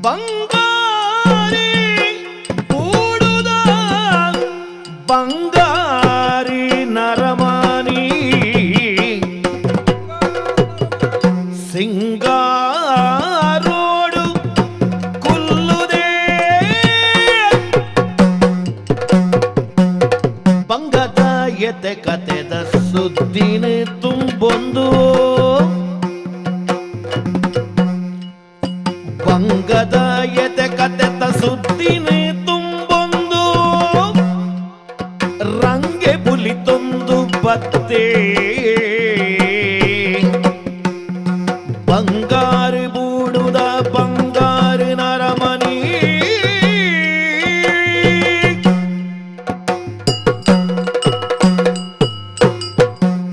ಬಂಗಾರಿ ಕೂಡುದ ಬಂಗಾರಿ ನರಮಾನಿ ಸಿಂಗಾರೋಡು ಕುಲ್ಲುದೇ ಬಂಗದ ಎತೆ ಕತೆದ ಸುದ್ದಿನ ತುಂಬೊಂದು ಬಂಗದ ಎತೆ ಕತೆತ ಸುದ್ದಿನ ತುಂಬೊಂದು ರಂಗೆ ಪುಲಿತೊಂದು ಬತ್ತೆ ಬಂಗಾರು ಬೂಡುದ ಬಂಗಾರು ನರಮನಿ.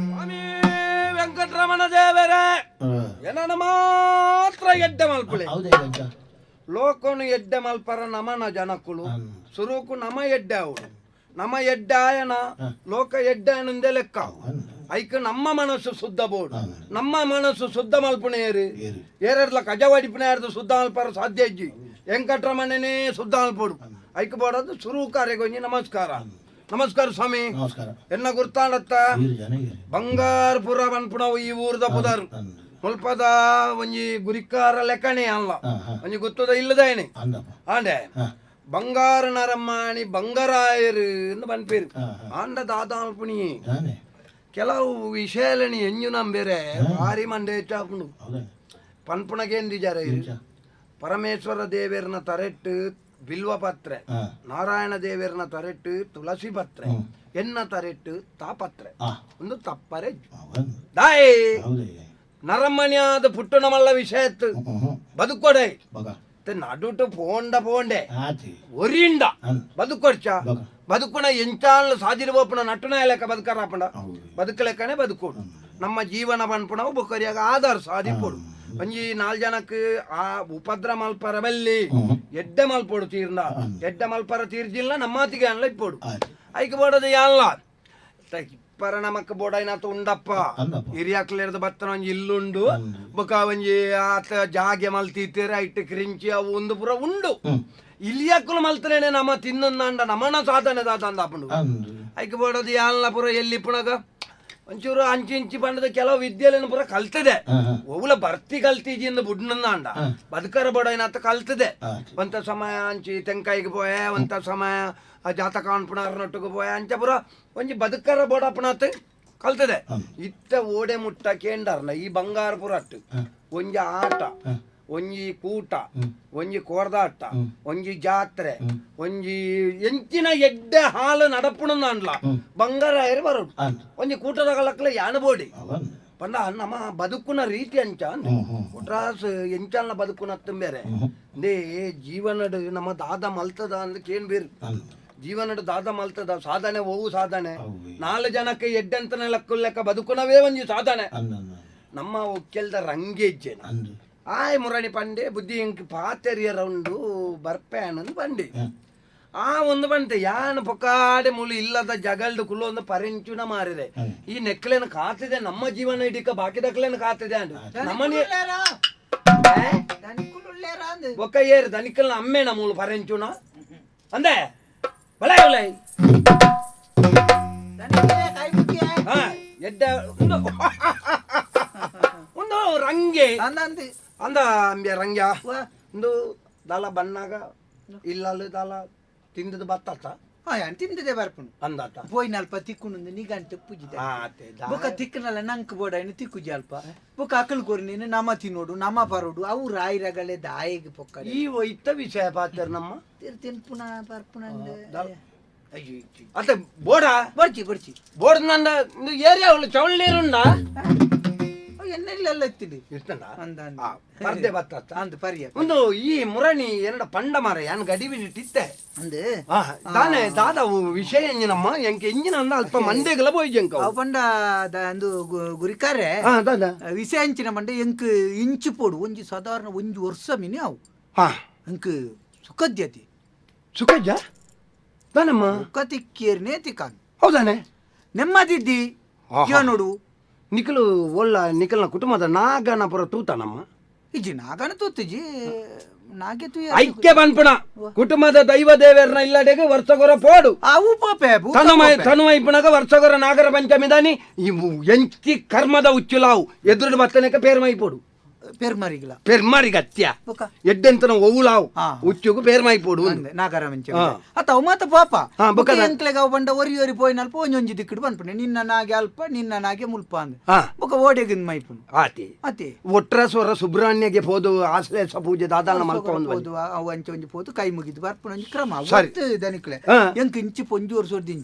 ಸ್ವಾಮಿ ವೆಂಕಟರಮಣ ದೇವರೇ, ಏನನ ಮಾತ್ರ ಎಡ್ಡೆ ಮಲ್ಪುಳೆ. ಲೋಕನು ಎಡ್ಡೆ ಮಲ್ಪರ ನಮನ ಜನಕ್ಕುಳು ಸುರುಕು ನಮ ಎಡ್ಡೆ ಅವಳು ನಮ ಎಡ್ಡೆ ಆಯನ ಲೋಕ ಎಡ್ಡೆ ಆಯನಂದೇ ಲೆಕ್ಕ. ಐಕ್ ನಮ್ಮ ಮನಸ್ಸು ಶುದ್ಧ ಬೋಡು. ನಮ್ಮ ಮನಸ್ಸು ಶುದ್ಧ ಮಲ್ಪುಣೇರು ಏರೆಡ್ಲ ಕಜವಾಡಿಪುಣೇರ್ದು ಶುದ್ಧ ಮಲ್ಪರ ಸಾಧ್ಯ ಇಜ್ಜಿ. ವೆಂಕಟರಮಣನೇ ಶುದ್ಧ ಮಲ್ಪೋಡು. ಐಕ್ ಬೋಡದು ಸುರುಕಾರ್ಯಗೊಂಜಿ ನಮಸ್ಕಾರ. ನಮಸ್ಕಾರ ಸ್ವಾಮಿ. ನಮಸ್ಕಾರ. ಎನ್ನ ಗುರ್ತಾಂಡತ್ತ? ಈರು ಜನ ಈರು. ಬಂಗಾರಪುರ ಪನ್ಪುಣವು ಈ ಊರ್ದ ಪುದರ್. ಮುಲ್ಪದ ಒಂಜಿ ಗುರಿಕಾರ ಲೆಕ್ಕಣೆ ಅಲ್ಲ, ಒಂಜಿ ಗುತ್ತದ ಇಲ್ಲದಾಯನೆ. ಅಂದಪ್ಪ. ಆಂಡೆ ಬಂಗಾರ ನರಮ್ಮಾಣಿ ಬಂಗಾರಾಯರು ಎಂದು ಪನ್ಪೇರು. ಆಂಡ ದಾದಾಲ್ಪುಣಿ ತಾನೆ. ಕೆಲವು ವಿಷಯలని ಎಂಜು ನಂಬೇರೆ ಭಾರಿ ಮಂಡೆ ಹೆಚ್ಚಾಪುಂಡು. ಹೌದಾ? ಪನ್ಪುಣಗೇಂದಿಜಾರ ಪರಮೇಶ್ವರ ದೇವೇರ್ನ ತರೆಟ್ಟು ಬಿಲ್ವ ಪತ್ರೆ, ನಾರಾಯಣ ದೇವೇರ್ನ ತರೆಟ್ಟು ತುಳಸಿ ಪತ್ರೆ, ಎನ್ನ ತರೆಟ್ಟು ತಾಪತ್ರೆ. ಒಂದು ತಪ್ಪರೆ ದಾಯ್. ಹೌದೇ? ನರಮಣಿಯಾದ ಪುಟ್ಟಣ ಮಲ್ಲ ವಿಷಯತ್ತು ಬದುಕೊಡೆ. ಬಗ. ನಡುಟು ಪೋಂಡ ಪೋಂಡೆ. ಆತಿ. ಒರಿಂಡ ಬದುಕೊಡ್ಚ. ಬಗ. ಬದುಕುಣ ಎಂಚಾಲ ಸಾದಿರ ಬೋಪುಣ ನಟ್ಟುನ ಲೆಕ್ಕ ಬದುಕರಾಪಂಡ. ಬದುಕಲೆಕ್ಕನೆ ಬದುಕೋಡು. ನಮ್ಮ ಜೀವನ ಪನ್ಪುಣವು ಬೊಕ್ಕರಿಯಾಗ ಆಧಾರ ಸಾದಿಪೋಡು. ಒಂಜಿ ನಾಲ್ ಜನಕ್ಕೆ ಆ ಉಪದ್ರ ಮಲ್ಪರ ಬಲ್ಲಿ ಎಡ್ಡೆ ಮಲ್ಪೋಡು. ತೀರ್ನ ಎಡ್ಡೆ ಮಲ್ಪರ ತೀರ್ಜಿಲ್ಲ ನಮ್ಮಾತಿಗೆ ಅನ್ಲ ಇಪ್ಪೋಡು. ಐಕ್ ಬೋಡದು ಯಾನ್ಲ ಇಪ್ಪರ ನಮಕ್ ಬೋಡೈನಾತ ಉಂಡಪ್ಪ. ಅಂದಪ್ಪ. ಹಿರಿಯಾಕ್ಲೇರ್ದ ಬತ್ತನ ಒಂಜಿ ಇಲ್ಲುಂಡು. ಬೊಕ ಒಂಜಿ ಆತ ಜಾಗೆ ಮಲ್ತೀತೇರೆ ಐಟ್ ಕ್ರಿಂಚಿ ಅವು ಒಂದು ಪೂರ ಉಂಡು. ಇಲ್ಲಿಯಾಕುಲು ಮಲ್ತನೇನೆ ನಮ್ಮ ತಿನ್ನಂದಾಂಡ ನಮನ ಸಾಧನೆ ದಾದ ಅಂದಾಪುಂಡು. ಅಂದು. ಐಕ್ ಬೋಡದು ಯಾನ್ಲ ಪೂರ ಎಲ್ಲಿ ಪುಣಗ ಒಂಚೂರು ಅಂಚಿ ಇಂಚಿ ಪಂಡದ ಕೆಲವು ವಿದ್ಯೆಗಳನ್ನು ಪೂರ ಕಲ್ತದೆ. ಒವ್ಲ ಬರ್ತಿ ಕಲ್ತಿಜಿಂದ ಬುಡ್ನಂದಾಂಡ ಬದುಕರ ಬೋಡೈನಾತ ಕಲ್ತದೆ. ಒಂತ ಸಮಯ ಅಂಚಿ ತೆಂಕಾಯಿಗೆ ಪೋಯೆ, ಒಂತ ಸಮಯ ಆ ಜಾತಕ ಅನ್ಪುಣಾರ್ನೊಟ್ಟಿಗೆ ಪೋಯೆ, ಅಂಚ ಪೂರ ಒಂಜಿ ಬದುಕರ ಬೋಡಪ್ಪಣಾತ್ ಕಲ್ತದೆ. ಇತ್ತ ಓಡೆ ಮುಟ್ಟ ಕೇಂಡರ್ನ ಈ ಬಂಗಾರ ಪೂರ ಅಟ್ಟು ಒಂಜಿ ಆಟ, ಒಂಜಿ ಕೂಟ, ಒಂಜಿ ಕೋರ್ದಾಟ, ಒಂಜಿ ಜಾತ್ರೆ, ಒಂಜಿ ಎಂಚಿನ ಎಡ್ಡೆ ಹಾಲು ನಡಪುಣಂದಾಂಡ್ಲ ಬಂಗಾರ ಬರೋಡು. ಅಂದು. ಒಂಜಿ ಕೂಟದ ಕಲಕ್ಲ ಯಾನ ಬೋಡಿ. ಅವಂದು. ಪಂಡ ನಮ್ಮ ಬದುಕುನ ರೀತಿ ಅಂಚ ಒಟ್ರಾಸ್ ಎಂಚಾಲ್ನ ಬದುಕುನ ಬೇರೆ ಅಂದೇ ಜೀವನಡ್ ನಮ್ಮ ದಾದ ಮಲ್ತದ ಅಂದ್ ಕೇನ್ ಬೇರು. ಅಂದು. ಜೀವನಡ್ ದಾದ ಮಲ್ತದ ಸಾಧನೆ ಒವು ಸಾಧನೆ? ಅವು. ನಾಲ್ ಜನಕ್ಕೆ ಎಡ್ಡೆಂತನ ಲೆಕ್ಕ ಲೆಕ್ಕ ಬದುಕುನವೇ ಒಂಜಿ ಸಾಧನೆ. ಅಂದು ಅಂದು. ನಮ್ಮ ಒಕ್ಕೆಲ್ದ ರಂಗೇಜ್ಜೆನ. ಅಂದು. ಆಯ್ ಮುರಣಿ ಪಂಡೆ ಬುದ್ಧಿ ಇಂಕ್ ಪಾತೆರಿಯರ ಉಂಡು ಬರ್ಪೇನಂದು ಬಂಡೆ. ಆ ಒಂದು ಬಂತೆ ಯಾನ್ ಪೊಕಾಡೆ ಮುಳು ಇಲ್ಲದ ಜಗಲ್ದು ಕುಲ್ಲು ಒಂದು ಪರೆಂಚುನ ಮಾರಿದೆ. ಈ ನೆಕ್ಲೆನ ಕಾತಿದೆ ನಮ್ಮ ಜೀವನ ಇಡೀಕ ಬಾಕಿದಕ್ಲೆನ ಕಾತಿದೆ ಅಂದು ನಮ್ಮನೆ ಬೊಕ್ಕ ಏರು ದನಿಕಲ್ನ ಅಮ್ಮೇನ ಮೂಲು ಪರೆಂಚುನ ಅಂದೆ ಬಲ ಬಲ. ಹಾ ಎಡ್ಡ ಒಂದು ಒಂದು ರಂಗೆ ಅಂದ ಅಂಬ್ಯ ರಂಗ್ಯ ಒಂದು ದಾಲ ಬಣ್ಣಾಗ ಇಲ್ಲಲ್ಲ ದಾಲ ತಿಂದದ ಬತ್ತಾತ. ತಿಂದದೆ ಬರ್ಪುಂಡು. ಅಂದಾತ. ಪೋಯಿನಲ್ಪ ತಿಕ್ಕುಂಡು ನಿಗಂಟು ಪೂಜಿದೆ. ಆತೆ. ಬೊಕ ತಿಕ್ಕನಲ್ಲ ನಂಕ್ ಬೋಡೈನು ತಿಕ್ಕು ಅಲ್ಪ. ಬೊಕ ಅಕಲ್ ಕೊರಿ ನೀನು ನಮ ತಿನ್ನೋಡು ನಮ ಪರೋಡು ಅವು ರಾಯಿರಗಳೇ ದಾಯಿಗೆ ಪೊಕ್ಕ. ಈ ಇತ್ತ ವಿಷಯ ಪಾತ್ರ ನಮ್ಮ ತಿನ್ಪುನ ಬರ್ಪುನ. ಅತ್ತೆ ಬೋಡ. ಬರ್ಚಿ ಬರ್ಚಿ. ಬೋರ್ಡ್ ನಂದ ಏರಿಯಾ ಚೌಳ್ ನೀರುಂಡ. ಎನ್ನೆಲ್ಲ ಇತ್ತಿಡಿ. ಇರ್ತಂಡ. ಅಂದ. ಪರ್ದೆ ಬತ್ತಾತ. ಅಂದ್ ಪರ್ಯ. ಒಂದು ಈ ಮುರಣಿ ಏನಡ ಪಂಡ ಮಾರ ಯಾನ್ ಗಡಿ ಬಿಟ್ಟಿತ್ತೆ. ಅಂದ್. ತಾನೆ ದಾದ ವಿಷಯ ಎಂಜಿನಮ್ಮ ಎಂಕ ಎಂಜಿನ ಅಂದ ಅಲ್ಪ ಮಂದೆಗಲ ಪೋಯ್ಜಂಕ. ಅವು ಪಂಡ ಅಂದು ಗುರಿಕಾರೆ. ದಾದ ವಿಷಯ ಅಂಚಿನ ಮಂಡೆ ಎಂಕ್ ಇಂಚು ಪೋಡು ಒಂಜಿ ಸಾಧಾರಣ ಒಂಜಿ ವರ್ಷ ಮಿನಿ ಅವು. ಎಂಕ್ ಸುಖದ್ಯತಿ. ಸುಖಜ್ಜ ದಾನಮ್ಮ. ಸುಖ ತಿಕ್ಕೇರ್ನೇ ತಿಕ್ಕಾನ್. ಹೌದಾನೆ. ನೆಮ್ಮದಿದ್ದಿ ನೋಡು. ನಿಕಲು ಒಳ್ಳ ನಿಕಲ್ನ ಕುಟುಂಬದ ನಾಗನ ಪುರ ತೂತ ನಮ್ಮ ಇಜ್ಜಿ ನಾಗನ ತೂತಿಜಿ ನಾಗೆ ತೂ ಐಕ್ಯ ಪನ್ಪುಣ ಕುಟುಂಬದ ದೈವ ದೇವರ್ನ ಇಲ್ಲಡೆಗೆ ವರ್ಷಗೊರ ಪೋಡು ಅವು ಪಾಪೆ ಭೂತ ತನುಮಯ ಪಾಪೆ. ತನುಮೈಪುಣಗ ವರ್ಷಗೊರ ನಾಗರ ಪಂಚಮಿ ದಾನಿ ಎಂಚಿ ಕರ್ಮದ ಉಚ್ಚುಲಾವು ಎದುರು ಬತ್ತನಕ ಪೇರ್ಮೈ ಪೋಡು ಪೆರ್ಮರಿಗಿಲ ಪೆರ್ಮರಿಗತ್ಯ ಬೊಕ ಎಡ್ಡೆಂತನ ಒವುಲಾವು ಹಾ. ಉಚ್ಚುಗು ಪೇರ್ಮೈ ಪೋಡು ಅಂದೆ ನಾಗರ ಪಂಚಮಿ ಅತ್ತ ಅವು ಮಾತ ಪಾಪ ಹಾ, ಬೊಕ ಬೊಕ ಎಂಕ್ಲೆಗ್ ಅವು ಬಂಡ ಒರಿ ಒರಿ ಪೋಯಿನಲ್ಪ ಒಂಜೊಂಜಿ ದಿಕ್ಕಡ್ ಪನ್ಪುಣೆ ನಿನ್ನ ನಾಗೆ ಅಲ್ಪ ನಿನ್ನ ನಾಗೆ ಮುಲ್ಪ ಅಂದೆ ಹಾ. ಬೊಕ ಓಡೆಗಿಂದ್ ಮೈಪುನು ಆತಿ ಅತಿ ಒಟ್ರ ಸ್ವರ ಸುಬ್ರಹ್ಮಣ್ಯಗೆ ಪೋದು ಆಶ್ಲೇಷ ಪೂಜೆ ದಾದಾನ ಮಲ್ಪ ಒಂದು ಪೋದು ಅವು ಅಂಚೆ ಒಂಜಿ ಪೋದು ಕೈ ಮುಗಿದು ಬರ್ಪುನ ಒಂಜಿ ಕ್ರಮ ಅವು ಸರಿ. ಅತ್ತು ದನಿಕ್ಲೆ ಹಾ. ಎಂಕ್ ಇಂಚಿ ಪೊಂಜಿ ವರ್ಷ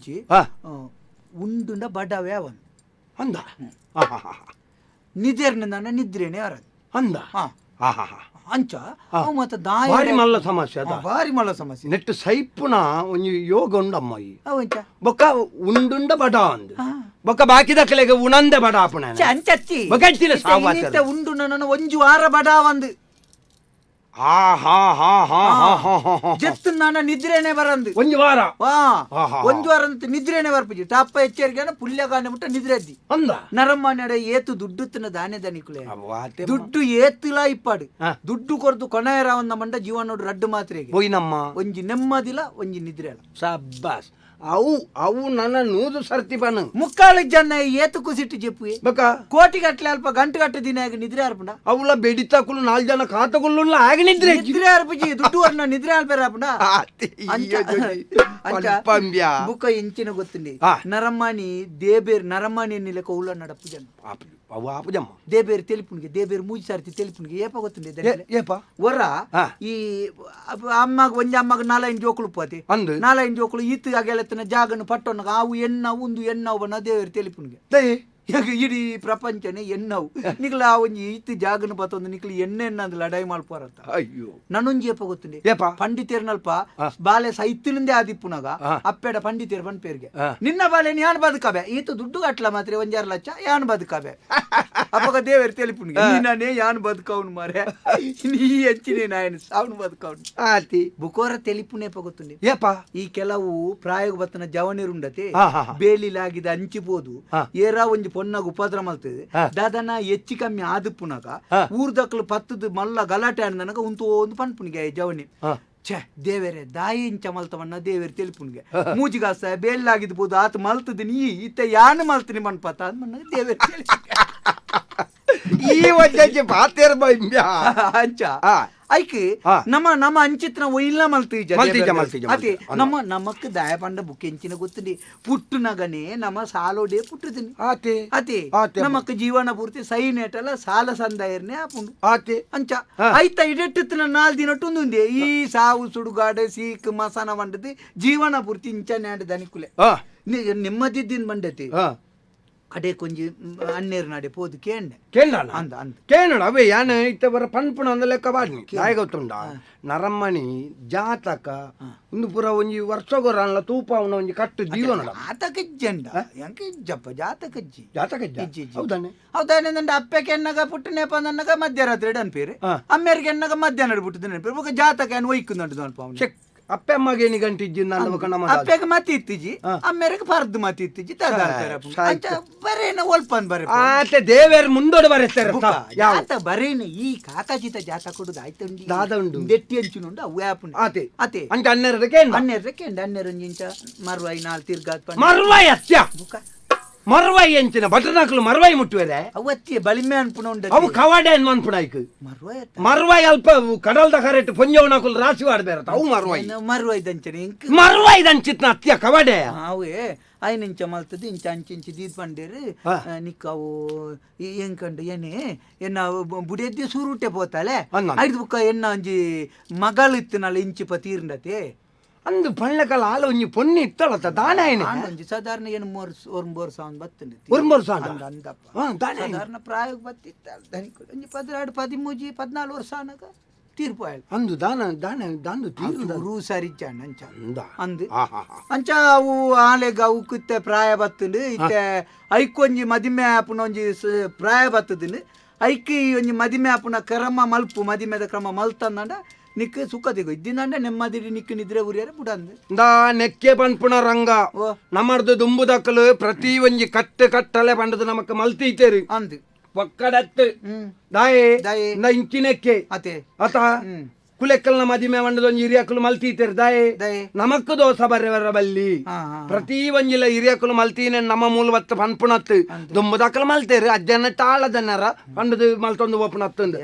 ಹಾ. ಉಂಡುಂಡ ಬಡವೇ ಅವನು ಅಂದ ಆಹಾಹಾ. ನಿದೇರ್ನ ನಿದ್ರೇನೆ ಅರದು ಅಂದ ಹಾ. ಆಹಾಹಾ. ಅಂಚ ಅವು ಮಾತ ದಾಯ ಭಾರಿ ಮಲ್ಲ ಸಮಸ್ಯೆ ಅದ ಭಾರಿ ಮಲ್ಲ ಸಮಸ್ಯೆ ನೆಟ್ಟು ಸೈಪುನ ಒಂಜಿ ಯೋಗ ಉಂಡಮ್ಮ ಈ ಅವು ಅಂಚ ಬೊಕ್ಕ ಉಂಡುಂಡ ಬಡ ಅಂದ್ ಬೊಕ್ಕ ಬಾಕಿದ ಕಲೆಗೆ ಉಣಂದೆ ಬಡ ಆಪುಣ ಛೆ, ಅಂಚತ್ತಿ ಬೊಕ ಇತ್ತಿಲ್ಲ ಇತ್ತೆ ಸಾವಾತದ. ಇನ್ನಿತ್ತೆ ಉಂಡು ನನ್ನ ಒಂಜಿ ವಾರ ಬಡ ಒಂದು ಆ ಹಾ ಹಾ ಹಾ ಹಾ ಹಾ ಹಾ ಹಾ. ಜತ್ತು ನನ್ನ ನಿದ್ರೇನೆ ಬರಂದು ಒಂಜಿ ವಾರ ವಾ ಆಹಾ. ಒಂಜಿ ವಾರ ಅಂತ ನಿದ್ರೇನೆ ಬರ್ಪುಜಿ ಟಾಪ ಎಚ್ಚರಿಕೆ ಪುಲ್ಯಗಾನೆ ಮುಟ್ಟ ನಿದ್ರೆ ಅದ್ದಿ ಅಂದ ನರಮ್ಮನೆಡೆ ಏತು ದುಡ್ಡು ತಿನ್ನ ದಾನೆ ದನಿಕುಲೆ ಅವಾತೆ ದುಡ್ಡು ಏತುಲ ಇಪ್ಪಾಡು ಹಾ. ದುಡ್ಡು ಕೊರ್ದು ಕೊನೆಯರಾವನ್ನ ಮಂಡ ಜೀವನೋಡು ರಡ್ಡು ಮಾತ್ರೆಗೆ ಪೋಯಿನಮ್ಮ ಒಂಜಿ ನೆಮ್ಮದಿಲ ಒಂಜಿ ನಿದ್ರೆ ಅಲ್ಲ ಸಬ್ಬಾಸ್ ಅವು ಅವು ನನ್ನ ನೂದು ಸರ್ತಿ ಪನು ಮುಕ್ಕಾಲು ಜನ ಏತು ಕುಸಿಟ್ಟು ಚೆಪ್ಪು ಬೊಕ ಕೋಟಿ ಗಟ್ಟಲೆ ಅಲ್ಪ ಗಂಟು ಗಟ್ಟೆ ದಿನ ಆಗಿ ನಿದ್ರೆ ಅರ್ಪುಂಡ ಅವುಲ ಬೆಡಿತಕುಲು ನಾಲ್ ಜನ ಕಾತಕುಲು ಆಗ ನಿದ್ರೆ ನಿದ್ರೆ ಅರ್ಪುಜಿ ದುಡ್ಡು ಅನ್ನ ನಿದ್ರೆ ಅಲ್ಪೇರ ಅರ್ಪುಂಡ ಅಂಚ ಅಂಚ ಬುಕ್ಕ ಇಂಚಿನ ಗೊತ್ತುಂಡಿ ಆ. ನರಮಾಣಿ ದೇಬೇರ್ ನರಮಾಣಿ ಎನ್ನಿಲೆಕ್ಕ ಉಲ್ಲ ನಡಪು ಜನ ಅವು ಆಪುಜಮ್ಮ ದೇಬೇರ್ ತೆಲಿಪುನ್ಗೆ ದೇಬೇರ್ ಮೂಜಿ ಸಾರ್ತಿ ತೆಲಿಪುನ್ಗೆ ಏಪ ಗೊತ್ತುಂಡಿ ದನಿಕ್ಲೆ? ಏಪ ಒರ ಆ. ಈ ಅಮ್ಮಗ ಒಂಜಿ ಅಮ್ಮಗ ನಾಲೈನ್ ಜೋಕುಲು ಪೋತಿ ಅಂದು ನಾಲೈನ್ ಜೋಕುಲು ಈತ್ ಅಗೆಲತ್ತನ ಜಾಗನು ಪಟ್ಟೊನ್ನಗ ಆವು ಎಣ್ಣವು ಉಂದು ಎಣ್ಣವು ಬನ್ನ ದೇವೇರ್ ತೆಲಿಪುನ್ಗೆ ದೈ ಯಾಕ ಇಡೀ ಪ್ರಪಂಚನೇ ಎಣ್ಣವು ನಿಕ್ಲ ಆ ಒಂಜಿ ಈತ್ ಜಾಗನು ಪತ್ತೊಂದು ನಿಕ್ಲ ಎಣ್ಣೆ ಎಣ್ಣಂದ್ ಲಡಾಯಿ ಮಲ್ಪೋರತ್ತ ಅಯ್ಯೋ ನನೊಂಜಿ ಏಪ ಗೊತ್ತುಂಡಿ ಏಪ ಪಂಡಿತೇರ್ನಲ್ಪ ಬಾಲೆ ಸೈತಿನಿಂದೆ ಆದಿಪ್ಪುನಗ ಆ. ಅಪ್ಪೆಡ ಪಂಡಿತೇರ್ ಪನ್ಪೇರ್ಗೆ ಆ. ನಿನ್ನ ಬಾಲೆ ಯಾನ್ ಬದುಕಬೆ ಈತ ದುಡ್ಡು ಕಟ್ಲ ಮಾತ್ರ ಒಂಜಾರು ಲಕ್ಷ ಯಾನ್ ಬದುಕಬೆ ಅಪ್ಪಗ ದೇವೇರ್ ತೆಲಿಪುನ್ಗೆ ನೀನೇ ಯಾನ್ ಬದುಕವನು ಮಾರೆ ನೀ ಹೆಚ್ಚಿನೇ ನಾಯನ್ ಸಾವನು ಬದುಕವನು ಆತಿ ಬುಕೋರ ತೆಲಿಪುನೇಪ ಗೊತ್ತುಂಡಿ ಏಪ ಈ ಕೆಲವು ಪ್ರಾಯೋಗ ಬತ್ತನ ಜವನಿರುಂಡತೆ ಹಾ, ಹಾ, ಹಾ. ಬೇಲಿಲಾಗಿದ ಅಂಚಿಬೋದು ಹಾ. ಏರಾ ಒಂಜಿ ಪೊನ್ನಾಗ ಉಪದ್ರ ಮಲ್ತದೆ ಹಾ. ದಾದನ ಹೆಚ್ಚು ಕಮ್ಮಿ ಆದುಪ್ಪುನಗ ಹಾ. ಊರ್ದಕ್ಲು ಪತ್ತದ ಮಲ್ಲ ಗಲಾಟೆ ಆಡ್ದನಗ ಉಂತು ಒಂದು ಪನ್ಪುನಿಗೆ ಜವನಿ ಹಾ. ಛೆ ದೇವೇರೆ ದಾಯಿ ಇಂಚ ಮಲ್ತವನ್ನ ದೇವೇರೆ ತೆಲಿಪುನ್ಗೆ ಮೂಜಿಗಾಸ ಬೇಲಾಗಿದ್ ಬೋದು ಆತ ಮಲ್ತದ ನೀ ಇತ್ತ ಯಾನು ಮಲ್ತೀನಿ ಮನ್ಪತ ಅಂದ್ ಮನ್ನಾಗ ದೇವೇರೆ ತೆಲಿಪುನ್ಗೆ. ಈ ಒಂಜಿ ಪಾತೇರ್ ಬೈಂಬ್ಯಾ ಅಂಚ ಆ. ಐಕ್ ಆ. ನಮ್ಮ ನಮ್ಮ ಅಂಚಿತ್ನ ಒಯ್ಲ ಮಲ್ತೀಜ ಮಲ್ತೀಜ, ಮಲ್ತೀಜ, ಅತಿ ಮಲ್ತೀಜ. ನಮ್ಮ ನಮಕ್ ದಾಯ ಪಂಡ ಬುಕ್ ಎಂಚಿನ ಗೊತ್ತುಂಡಿ ಪುಟ್ಟುನಗನೆ ನಮ್ಮ ಸಾಲೋಡೆ ಪುಟ್ಟುದಿನಿ ಆತೆ ಅತಿ ಆತೆ. ನಮಕ್ ಜೀವನ ಪೂರ್ತಿ ಸೈನೇಟಲ ಸಾಲ ಸಂದಾಯರ್ನೆ ಆಪುಂಡು ಆತೆ ಅಂಚ ಆ. ಐತ ಇಡೆಟ್ಟುತ್ತಿನ ನಾಲ್ ದಿನ ಟುಂದುಂದೆ ಈ ಸಾವು ಸುಡುಗಾಡು ಸೀಕ್ ಮಸನ వంಡది ಜೀವನ ಪೂರ್ತಿ ಇಂಚನೆ ಆಂಡ್ ದನಿಕುಲೆ ಆ ನೆಮ್ಮದಿದ್ದಿನ ಬಂಡತಿ ಆ ಕಡೆ ಕೊಂಜಿ ಅಣ್ಣೇರು ನಾಡೆ ಪೋದು ಕೇಂಡೆ ಕೇಳೋಣ ಅಂದ ಅಂದ ಕೇಳೋಣ ಅವೇ ಯಾನ ಇತ್ತ ಬರ ಪನ್ಪುಣ ಅಂದ ಲೆಕ್ಕ ಬಾಡ್ನಿ ದಾಯ ಗೊತ್ತುಂಡ ನರಮ್ಮಣಿ ಜಾತಕ ಒಂದು ಪೂರ ಒಂಜಿ ವರ್ಷಗೊರ ಅನ್ಲ ತೂಪ ಅವನ ಒಂಜಿ ಕಟ್ಟು ಜೀವನ ಜಾತಕಜ್ಜಂಡ ಎಂಕ ಇಜ್ಜಪ್ಪ ಜಾತಕಜ್ಜಿ ಜಾತಕ ಇಜ್ಜ? ಇಜ್ಜಿ, ಇಜ್ಜಿ. ಹೌದಾನೆ ಹೌದಾನೆ ನಂದು ಅಪ್ಪಕ್ಕೆ ಎನ್ನಗ ಪುಟ್ಟನೇಪ ನನ್ನಗ ಮಧ್ಯರಾತ್ರಿ ಅನ್ಪೇರು ಆ. ಅಮ್ಮೇರಿಗೆ ಎನ್ನಗ ಮಧ್ಯಾಹ್ನ ಪುಟ್ಟದ ನೆನಪೇರು ಬೊಕ ಜಾತಕ ಏನು ಒಯ್ಕುಂದಂಟು ಅನ್ಪ ಅವನು ಚೆಕ್ ಅಪ್ಪೆ ಅಮ್ಮಗೆ ಎನಿ ಗಂಟೆ ಇಜ್ಜಿ ನನ್ನ ಬೊಕ ನಮ್ಮ ಅಪ್ಪೆಗೆ ಮತಿ ಇತ್ತಿಜಿ ಆ. ಅಮ್ಮೇರಿಗೆ ಪರ್ದು ಮತಿ ಇತ್ತಿಜಿ ಸರಿ, ಅಂಚ ಬರೇನ ಒಲ್ಪನ್ ಬರೆ ಆತೆ ದೇವೇರ್ ಮುಂದೋಡು ಬರೆಸ್ತಾರೆ ಯಾವ ಜಾತ ಬರೇನ ಈ ಕಾಕಾಜಿತ ಜಾತ ಕೊಡುದು ಆಯ್ತುಂಡಿ ದಾದ ಉಂಡು. ದೆಟ್ಟಿ ಅಂಚಿನುಂಡು ಅವು ಆಪುಂಡು ಆತೆ ಅತೆ ಅಂಚ ಹನ್ನೆರಡು ಕೇಂದ್ರ ಹನ್ನೆರಡಕ್ಕೆ ಹನ್ನೆರಡು ಇಂಚ ಮರ್ವಾಯಿ ನಾಲ್ ತಿರ್ಗಾತ್ ಪಂಡ ಮರ್ವಾಯಿ ಅತ್ಯ ಬುಕ ಮರ್ವಾಯಿ ಅಂಚಿನ ಬಟನಾಕ್ಲು ಮರ್ವಾಯಿ ಮುಟ್ಟುವೆರೆ ಅವತ್ತಿಯ ಬಲಿಮೆ ಅನ್ಪುಣ ಉಂಡ ಅವು ಕವಾಡೆ ಅನ್ಪುಣ ಐಕ್ ಮರ್ವಾಯಿ ಅತ್ತ. ಮರ್ವಾಯಿ ಅಲ್ಪ ಕಡಲ್ದ ಕರೆಟ್ ಪೊಂಜವನಕುಲು ರಾಶಿ ಆಡ್ಬೇರತ ಅವು ಮರ್ವಾಯಿ ಮರ್ವಾಯಿ ದಂಚನೆ ಇಂಕ್ ಮರ್ವಾಯಿ ದಂಚಿತ್ನ ಅತ್ಯ ಕವಾಡೆ ಆವೇ ಐನ ಇಂಚ ಮಲ್ತದ ಇಂಚ ಅಂಚ ಇಂಚ ದೀದ್ ಪಂಡೇರು ಆ. ನಿಕ್ಕ ಅವು ಎಂಕಂಡು ಏನೇ ಎನ್ನ ಬುಡಿಯದ್ದೆ ಸೂರುಟೆ ಪೋತಾಳೆ ಅನ್ನ. ಐದು ಬುಕ್ಕ ಎನ್ನ ಒಂಜಿ ಮಗಳು ಇತ್ತನಲ್ಲ ಇಂಚಿಪ ತೀರ್ಂಡತೆ ಅಂದು ಪಳ್ಳಕಲ ಆಲ ಒಂಜಿ ಪೊನ್ನಿ ಇತ್ತಳತ್ತ ದಾನ ಏನೆ ಆಂಡ ಒಂಜಿ ಸಾಧಾರಣ ಏನು ಮೂರು ಒರ್ಂಬೋರು ಸಾವಿರ ಬತ್ತುಂಡು ಒರ್ಂಬೋರು ಸಾವಿರ? ಅಂದ ಅಂದಪ್ಪ ಹಾ, ದಾನ ಏನೆ? ಸಾಧಾರಣ ಪ್ರಾಯೋಗ ಬತ್ತಿತ್ತ ಒಂಜಿ ಪದಿನಾಡು ಪದಿಮೂಜಿ ಪದ್ನಾಲು ವರ್ಷ ಆನಗ ತೀರ್ಪು ಆಯ್ತು ಅಂದು ದಾನ ದಾನ ದಾಂದು ತೀರುದ ರೂ ಸರಿಚಾಣ ಅಂಚ ಅಂದ ಅಂದು ಆಹಾ ಅಂಚ ಅವು ಆಲೆಗ್ ಅವು ಇತ್ತೆ ಪ್ರಾಯ ಬತ್ತುಂಡು ಇತ್ತೆ ಐಕೊಂಜಿ ಮದಿಮೆ ಆಪುನ ಒಂಜಿ ಪ್ರಾಯ ಬತ್ತುದುಂಡು ಐಕ್ ಈ ಒಂಜಿ ಮದಿಮೆ ಆಪುನ ಕ್ರಮ ಮಲ್ಪು ಮದಿಮೆದ ಕ್ರಮ ಮಲ್ತಂದಂಡ Nick ಸುಖ ತಿಗು ಇದ್ದಿಂದಂಡ ನೆಮ್ಮದಿ ನಿಕ್ಕು ನಿದ್ರೆ ಉರಿಯರೆ ಬುಡಂದು ದಾ ನೆಕ್ಕೆ ಪನ್ಪುಣ ರಂಗ ನಮ್ಮರ್ದು ದುಂಬುದಕ್ಕಲು ಪ್ರತಿ ಒಂಜಿ ಕಟ್ಟು ಕಟ್ಟಲೆ ಪಂಡದು ನಮಕ್ ಮಲ್ತೀತೇರು ಅಂದು ಒಕ್ಕಡತ್ತು ದಾಯೆ ದಾಯೆ. ಇಂದ ಇಂಚಿನೆಕ್ಕೆ ಅತೆ ಅತ ಕುಲೆಕ್ಕಲ್ನ ಮದಿಮೆ ವಂಡದ ಒಂಜಿ ಹಿರಿಯಕುಲು ಮಲ್ತೀತೇರು ದಾಯೆ ದಾಯೆ. ನಮಕ್ ದೋಸ ಬರ್ರೆ ಬರ್ರ ಬಲ್ಲಿ ಹಾ, ಹಾ. ಪ್ರತಿ ಒಂಜಿಲ ಹಿರಿಯಕುಲು ಮಲ್ತೀನೆ ನಮ್ಮ ಮೂಲವತ್ತು ಪನ್ಪುಣತ್ತು ದುಂಬುದಕ್ಕಲು ಮಲ್ತೇರು ಅಜ್ಜನ ತಾಳದನ್ನರ ಪಂಡದು ಮಲ್ತೊಂದು ಓಪುಣತ್ತಂದು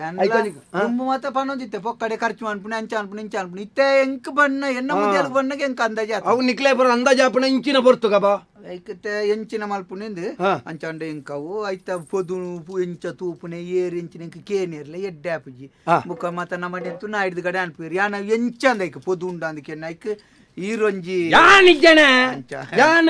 ದುಂಬು ಮಾತ ಪನ್ನೊಂದಿತ್ತೆ ಪೊಕ್ಕಡೆ ಖರ್ಚು ಅನ್ಪುಣೆ ಅಂಚ ಅನ್ಪುಣೆ ಇಂಚ ಅನ್ಪುಣೆ ಇತ್ತೆ ಎಂಕ್ ಬಣ್ಣ ಎನ್ನ ಮುಂದೆ ಬಣ್ಣಗೆ ಎಂಕ್ ಅಂದಾಜು ಆತು. ಅವು ನಿಕ್ಲೆ ಪುರ ಅಂದಾಜಾಪುಣ ಇಂಚಿನ ಪೊರ್ತು ಕಬಾ ಐಕತೆ ಎಂಚಿನ ಮಲ್ಪುನೆಂದು ಹಾ. ಅಂಚಾಂಡ ಎಂಕವು ಐತ ಪೊದು ಎಂಚ ತೂಪುನೆ ಏರ್ ಎಂಚಿನ ಎಂಕ್ ಕೇನಿರ್ಲೆ ಎಡ್ಡೆ ಆಪುಜಿ ಹಾ. ಬುಕ್ಕ ಮಾತ ನಮ್ಮ ಎಂತು ನಾ ಹಿಡ್ದು ಕಡೆ ಅನ್ಪುರಿ ಯಾನ ಎಂಚ ಅಂದ ಐಕ್ ಪೊದು ಉಂಡು ಅಂದಕ್ಕೆ ಐಕ್ ಈರೊಂಜಿ ಯಾನ್ ಇಜ್ಜನೆ ಅಂಚ. ಯಾನ್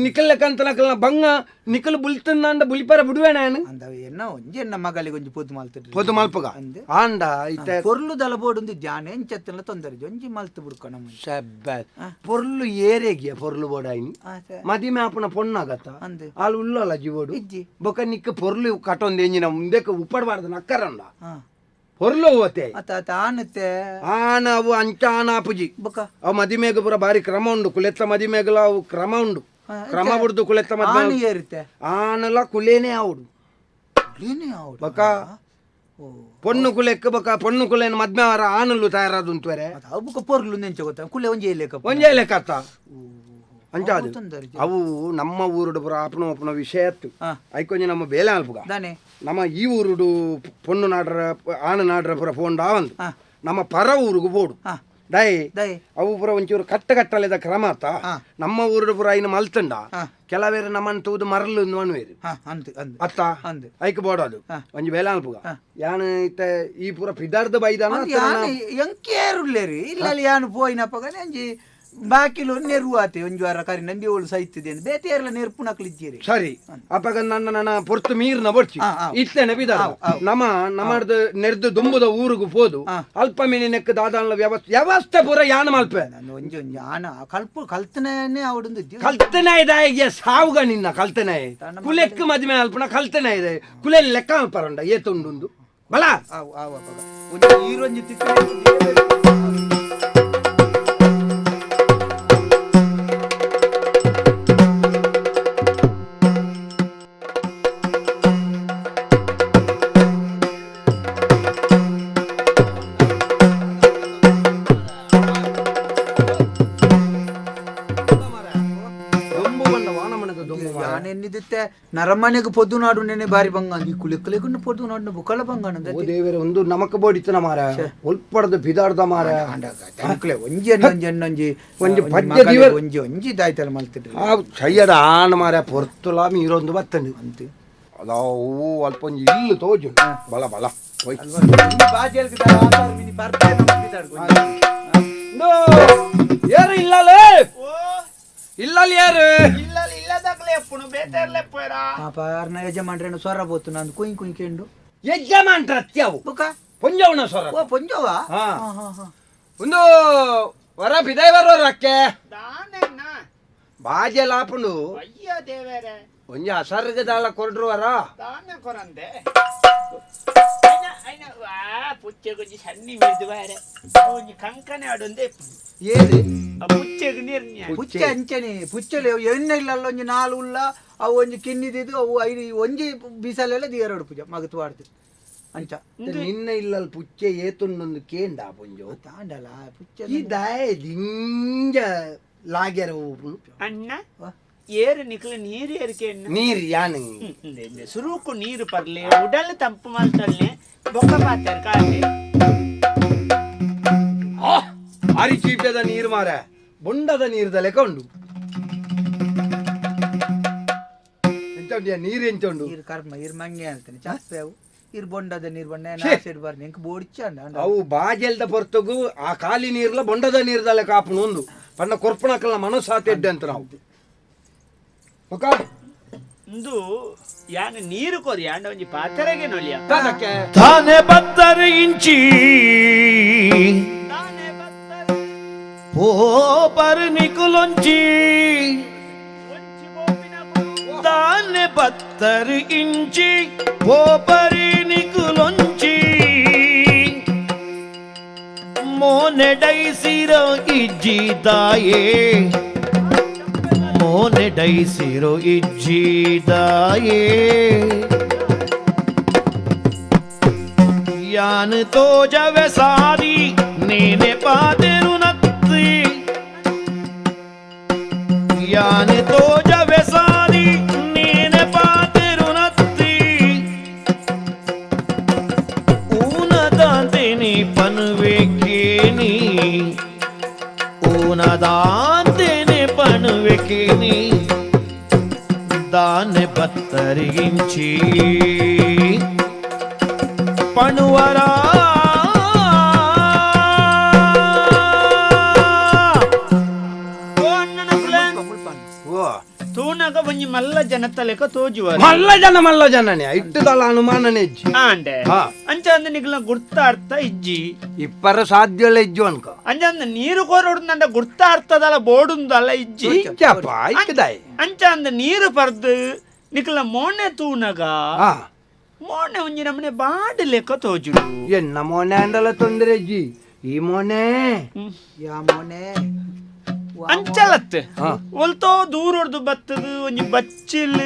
ನಿಕಲ್ಲೆಕಂತನಕಲ್ನ ಬಂಗ ನಿಕಲ್ ಬುಲ್ತಂದಾಂಡ ಬುಲಿಪರ ಬಿಡುವೆ ನಾನು ಅಂದ ಎನ್ನ ಒಂಜಿ ಎನ್ನ ಮಗಳಿಗೆ ಒಂಜಿ ಪೊದು ಮಲ್ತಿಡ್ರಿ ಪೊದು ಮಲ್ಪುಗ ಅಂದ್. ಆಂಡ ಇತ್ತೆ ಪೊರ್ಲು ದಲ ಬೋಡುಂದು ಜಾನ ಎಂಚತ್ತಲ್ಲ ತೊಂದರೆ ಒಂಜಿ ಮಲ್ತು ಬುಡ್ಕ ನಮ್ಮ ಶಬ್ಬಾಸ್. ಪೊರ್ಲು ಏರೆಗಿಯ ಪೊರ್ಲು ಬೋಡಾಯಿನಿ ಆತ. ಮದಿಮೆ ಆಪುನ ಪೊಣ್ಣಾಗತ್ತ ಅಂದ್. ಆಲ್ ಉಲ್ಲಲ್ಲ ಜೀವೋಡು ಇಜ್ಜಿ. ಬೊಕ ನಿಕ್ಕ ಪೊರ್ಲು ಕಟೊಂದು ಎಂಜಿನ ಮುಂದೆಕ್ ಉಪ್ಪಡಬಾರ್ದು ನಕ್ಕರಂಡ ಹಾ. ಪೊರ್ಲು ಹೋತೆ ಆತ ಆತ ಆನತ್ತೆ ಆನ ಅವು ಅಂಚ ಆನ ಆಪುಜಿ ಬೊಕ ಅವು ಮದಿಮೆಗ್ ಪೂರ ಬಾರಿ ಕ್ರಮ ಉಂಡು ಕುಲೆತ್ತ ಮದಿಮೆಗ್ಲ ಅವು ಕ್ರಮ ಉಂಡು ಹಾ, ಕ್ರಮ ಬುಡ್ದು ಕುಲೆತ್ತ ಆನು ಮದ್ಮೆ ಏರುತ್ತೆ ಆನಲ ಕುಲೇನೆ ಆವುಡು ಏನೇ ಆవుಡು ಬೊಕ ಓ ಪೊಣ್ಣು ಕುಲೆಕ್ ಬೊಕ ಪೊಣ್ಣು ಕುಲೇನ ಮದ್ಮೆ ಅವರ ಆನಲು ತಯಾರಾದುಂತುವರೆ ಅದು ಅವು ಬೊಕ ಪೊರ್ಲು ನೆಂಚ ಗೊತ್ತ ಕುಲೆ ಒಂಜಿ ಏಲೇಕ ಒಂಜೇ ಲೆಕ್ಕ ಅಂಚ ಅದು ತೊಂದರೆ ಅವು ನಮ್ಮ ಊರುಡು ಪೂರ ಆಪುಣ ಒಪ್ಪುನ ವಿಷಯತ್ತು ಹಾ. ಐಕೊಂಜಿ ನಮ್ಮ ಬೇಲೆ ಅಲ್ಪುಗ ದಾನೆ ನಮ್ಮ ಈ ಊರುಡು ಪೊಣ್ಣು ನಾಡ್ರ ಆಣ ನಾಡ್ರ ಪೂರ ಫೋಂಡ ಒಂದು ಹಾ. ನಮ್ಮ ಪರ ಊರುಗು ಬೋಡು ಹಾ. ದೈ ದೈ ಅವು ಪೂರ ಒಂಚೂರು ಕಟ್ಟ ಕಟ್ಟಲೆದ ಕ್ರಮ ಆತ ಹಾ. ನಮ್ಮ ಊರುಡು ಪೂರ ಐನ ಮಲ್ತಂಡ ಹಾ. ಕೆಲವೇರು ನಮ್ಮನ್ನು ತೂದು ಮರಲು ಅನ್ವೇರು ಹಾ ಅಂದ್ ಅಂದ್ ಅತ್ತ ಅಂದ್. ಐಕ್ ಬೋಡೋದು ಹಾ. ಒಂಜಿ ಬೇಲೆ ಅಲ್ಪುಗ ಯಾನ್ ಇತ್ತೆ ಈ ಪೂರ ಪಿದಾರ್ದ ಬೈದಾನ ಅಂದ್ ಯಾನ್ ಎಂಕೇರುಲ್ಲೇರಿ ಇಲ್ಲ ಯಾನು ಪೋಯಿನಪ್ಪಗನೆ ಅಂಜಿ ಬಾಕಿಲು ನೆರುವು ಆತೆ ಒಂಜಿ ವಾರ ಕರಿ ನಂದಿ ಓಳು ಸೈತಿದೆ ಬೇತೆ ಏರ್ಲ ನೆರ್ಪುನಕ್ಲಿಜ್ಜೇರಿ ಸರಿ ಅಪ್ಪಗ ನನ್ನ ನನ್ನ ಪೊರ್ತು ಮೀರ್ನ ಬೊಡ್ಚಿ ಹಾ, ಹಾ. ಇತ್ತೇನೆ ಬಿದಾರ ನಮ್ಮ ನಮ್ಮರ್ದು ನೆರ್ದು ದುಂಬುದ ಊರುಗು ಪೋದು ಹಾ. ಅಲ್ಪ ಮೀನಿ ನೆಕ್ ದಾದಾನ್ಲ ವ್ಯವಸ್ಥೆ ವ್ಯವಸ್ಥೆ ಪೂರ ಯಾನ ಮಲ್ಪೆ ನಾನು ಒಂಜಿ ಒಂಜಿ ಆನ ಕಲ್ಪು ಕಲ್ತನೇ ಅವಡೊಂದು ಕಲ್ತನೆ ಇದೆ ಸಾವುಗ ನಿನ್ನ ಕಲ್ತನೆ ಕುಲೆಕ್ ಮದ್ಮೆ ಅಲ್ಪನ ಕಲ್ತನೆ ಇದೆ ಕುಲೆ ಲೆಕ್ಕ ಅಲ್ಪರಂಡ ಏತುಂಡುಂದು ಬಲ ಆವು ಆವು ಅಪ್ಪಗ ಒಂಜಿ ಈರೊಂಜಿ ತಿಕ್ಕ ದೊಂಬು ಬಂಡ ವಾನಮನದ ದೊಂಬು ಮಾರ್ರೆ. ಯಾನ್ ಎನ್ನಿದಿತ್ತೆ ನರಮನೆಗೆ ಪೊದು ನಾಡು ನೆನೆ ಬಾರಿ ಬಂಗ ಈ ಕುಲಿಕ್ಕಲಿಗೂ ಪೊದು ನಾಡು ಬುಕ್ಕಲ ಬಂಗ ಓ ದೇವರೇ ಒಂದು ನಮಕ್ ಬೋಡಿತ್ತನ ಮಾರ ಒಲ್ಪಡ್ದು ಬಿದಾಡ್ದ ಮಾರ ಅಂಕ್ಲೆ ಒಂಜಿ ಎನ್ನೊಂಜಿ ಎನ್ನೊಂಜಿ ಒಂಜಿ ಪದ್ಯ ಮಗಳಿಗೆ ದಿವರ್. ಒಂಜಿ ಒಂಜಿ ಇದಾಯ್ತಲ್ಲ ಮಲ್ತಿಡ್ರಿ ಆ ಸಯ್ಯದ ಆಣ ಮಾರ ಪೊರ್ತುಲ ಮೀರೊಂದು ಬತ್ತಂಡು ಅಂತೆ ಅದಾವು ಅಲ್ಪ ಒಂಜಿ ಇಲ್ಲು ತೋಜು ಬಲ ಬಲ ಹೋಯ್ ಇಂದು, ಏರು ಇಲ್ಲಲೇ ಇಲ್ಲಲ್ ಏರು ಪಾರ್ನ ಯಜಮಾನ್ರೇನು ಸ್ವರ ಬೋತು ನಾನು ಕುಯ್ ಕುಯ್ ಕೆಂಡು ಯಜಮಾನ್ರ ಅತ್ಯಾವು ಬುಕ್ಕ ಪೊಂಜವನ ಸ್ವರ ಓ ಪೊಂಜೋವಾ ಹಾ. ಒಂದು ವರ ಬಿದೈ ಬರೋರಕ್ಕೆ ಬಾಜೆ ಲಾಪುಂಡು ಅಯ್ಯೋ ದೇವರೇ ಒಂಜಿ ಅಸರ್ಗದಾಳ ಕೊಡ್ರು ವರ ದಾನ ಕೊರಂದೆ ಐನ ಆ ಪುಚ್ಚೆಗೊಂಜಿ ಸನ್ನಿ ಮಿರ್ದು ಬಾರೆ ಒಂಜಿ ಕಂಕನೆ ಆಡೊಂದೇ ಏದು ಆ ಪುಚ್ಚೆಗ್ ನೀರ್ನ್ಯ ಪುಚ್ಚೆ ಅಂಚನೆ ಪುಚ್ಚಲೆ ಎಣ್ಣೆ ಇಲ್ಲ ಅಲ್ಲ ಒಂಜಿ ನಾಲು ಉಲ್ಲ ಅವು ಒಂಜಿ ಕಿನ್ನಿದಿದ್ದು ಅವು ಐದು ಒಂಜಿ ಬಿಸಲೆಲ್ಲ ದಿಯರಡು ಪೂಜೆ ಮಗತು ವಾಡ್ದು ಅಂಚ ನಿನ್ನ ಇಲ್ಲಲ್ ಪುಚ್ಚೆ ಏತುಂಡೊಂದು ಕೇಂಡ ಪೊಂಜೋ ತಾಂಡಲ ಪುಚ್ಚೆ ಈ ದಾಯ ದಿಂಜ ಲಾಗ್ಯರ ಉಪ್ಪುನು. ಅಣ್ಣ ಏರು ನಿಕ್ಲು ನೀರು ಏರಿಕೆ ಅಣ್ಣ ನೀರ್ ಯಾನ್ ಸುರುಕು ನೀರು ಪರ್ಲೆ ಉಡಲ್ ತಂಪು ಮಲ್ತೊಲ್ನೆ ಬೊಕ್ಕ ಪಾತೆರ್ ಕಾಲೆ ಆ ಅರಿ ಚೀಟದ ನೀರು ಮಾರ ಬೊಂಡದ ನೀರ್ದ ಲೆಕ್ಕ ಉಂಡು ಎಂತ ಉಂಡು ನೀರು ಎಂತ ಉಂಡು ನೀರು ಕರ್ಮ ಇರ್ ಮಂಗೆ ಅಂತಾನೆ ಚಾಸ್ಪೆ ಅವು ಇರ್ ಬೊಂಡದ ನೀರು ಬಣ್ಣ ಛೇ. ಸೈಡ್ ಬಾರ್ನಿ ಎಂಕ್ ಬೋಡಿಚ ಅಂಡ ಅವು ಬಾಜೆಲ್ದ ಪೊರ್ತುಗು ಆ ಖಾಲಿ ನೀರ್ಲ ಬೊಂಡದ ನೀರ್ದ ಲೆಕ್ಕ ಆಪುನು ಒಂದು ಪಂಡ ಕೊರ್ಪಣಕಲ್ನ ಮನಸ್ಸಾತೆಡ್ಡೆ ಅಂತ ನಾವು ಒಕ್ಕ ಇಂದು ಯಾನ್ ನೀರು ಕೊರಿ ಅಂಡ ಒಂಜಿ ಪಾತೆರೆಗೆ ನೊಲಿಯ ತದಕ್ಕೆ ತಾನೆ ಬತ್ತರೆ ಇಂಚಿ ತಾನೆ ಬತ್ತರೆ ಪೋಪರ್ ನಿಕುಲೊಂಚಿ ಒಂಜಿ ಬೋಪಿನ ತಾನೆ ಬತ್ತರ್ ಇಂಚಿ ಪೋಪರಿ ನಿಕುಲೊಂಚಿ ಮೋನೆಡೈಸಿರೋ ಇಜ್ಜಿದಾಯೇ ಮೋನೆಡೈಸಿರೋ ಇಜ್ಜಿದಾಯೇ ಯಾನ್ ತೋಜವೆ ಸಾರಿ ನೇನೆ ಪಾತೆರು ನತ್ತಿ ಯಾನ್ ತೋಜವೆ ಸಾರಿ ನೇನೆ ಪಾತೆರು ನತ್ತಿ ಊನದಾಂತೆನಿ ಪನುವೆಕೇನಿ ಊನದಾಂತೆನೆ ಪನುವೆಕೇನಿ దాని బత్తరించి పణువరా ತೂನಗ ಒಂಜಿ ಮಲ್ಲ ಜನತಲೆಕ ತೋಜುವ ಮಲ್ಲ ಜನ ಮಲ್ಲ ಜನನೇ ಇಟ್ಟದಲ್ಲ ಅನುಮಾನನೇ ಇಜ್ಜಿ ಆಂಡೆ ಹಾ. ಅಂಚ ಅಂದ ನಿಗ್ಲ ಗುರ್ತ ಅರ್ಥ ಇಜ್ಜಿ ಇಪ್ಪರ ಸಾಧ್ಯ ಇಜ್ಜು ಅನ್ಕ ಅಂಚ ಅಂದ ನೀರು ಕೋರೋಡು ಗುರ್ತ ಅರ್ಥದಲ್ಲ ಬೋಡುಂದಲ್ಲ ಇಜ್ಜಿ ಇಜ್ಜಪ್ಪ ಇಕ್ಕದಾಯ್ ಅಂಚ ಅಂದ ನೀರು ಪರ್ದು ನಿಕ್ಲ ಮೋನೆ ತೂನಗ ಹಾ ಮೋನೆ ಒಂಜಿ ನಮ್ಮನೆ ಬಾಡು ಲೆಕ್ಕ ತೋಜುಡು ಎನ್ನ ಮೋನೆ ಅಂಡಲ ತೊಂದರೆ ಇಜ್ಜಿ ಈ ಮೋನೆ ಯಾ ಮೋನೆ ಅಂಚಲತ್ ಒಲ್ತೋ ದೂರ ಹೊಡ್ದು ಬತ್ತದು ಒಂಜಿ ಬಚ್ಚಿಲ್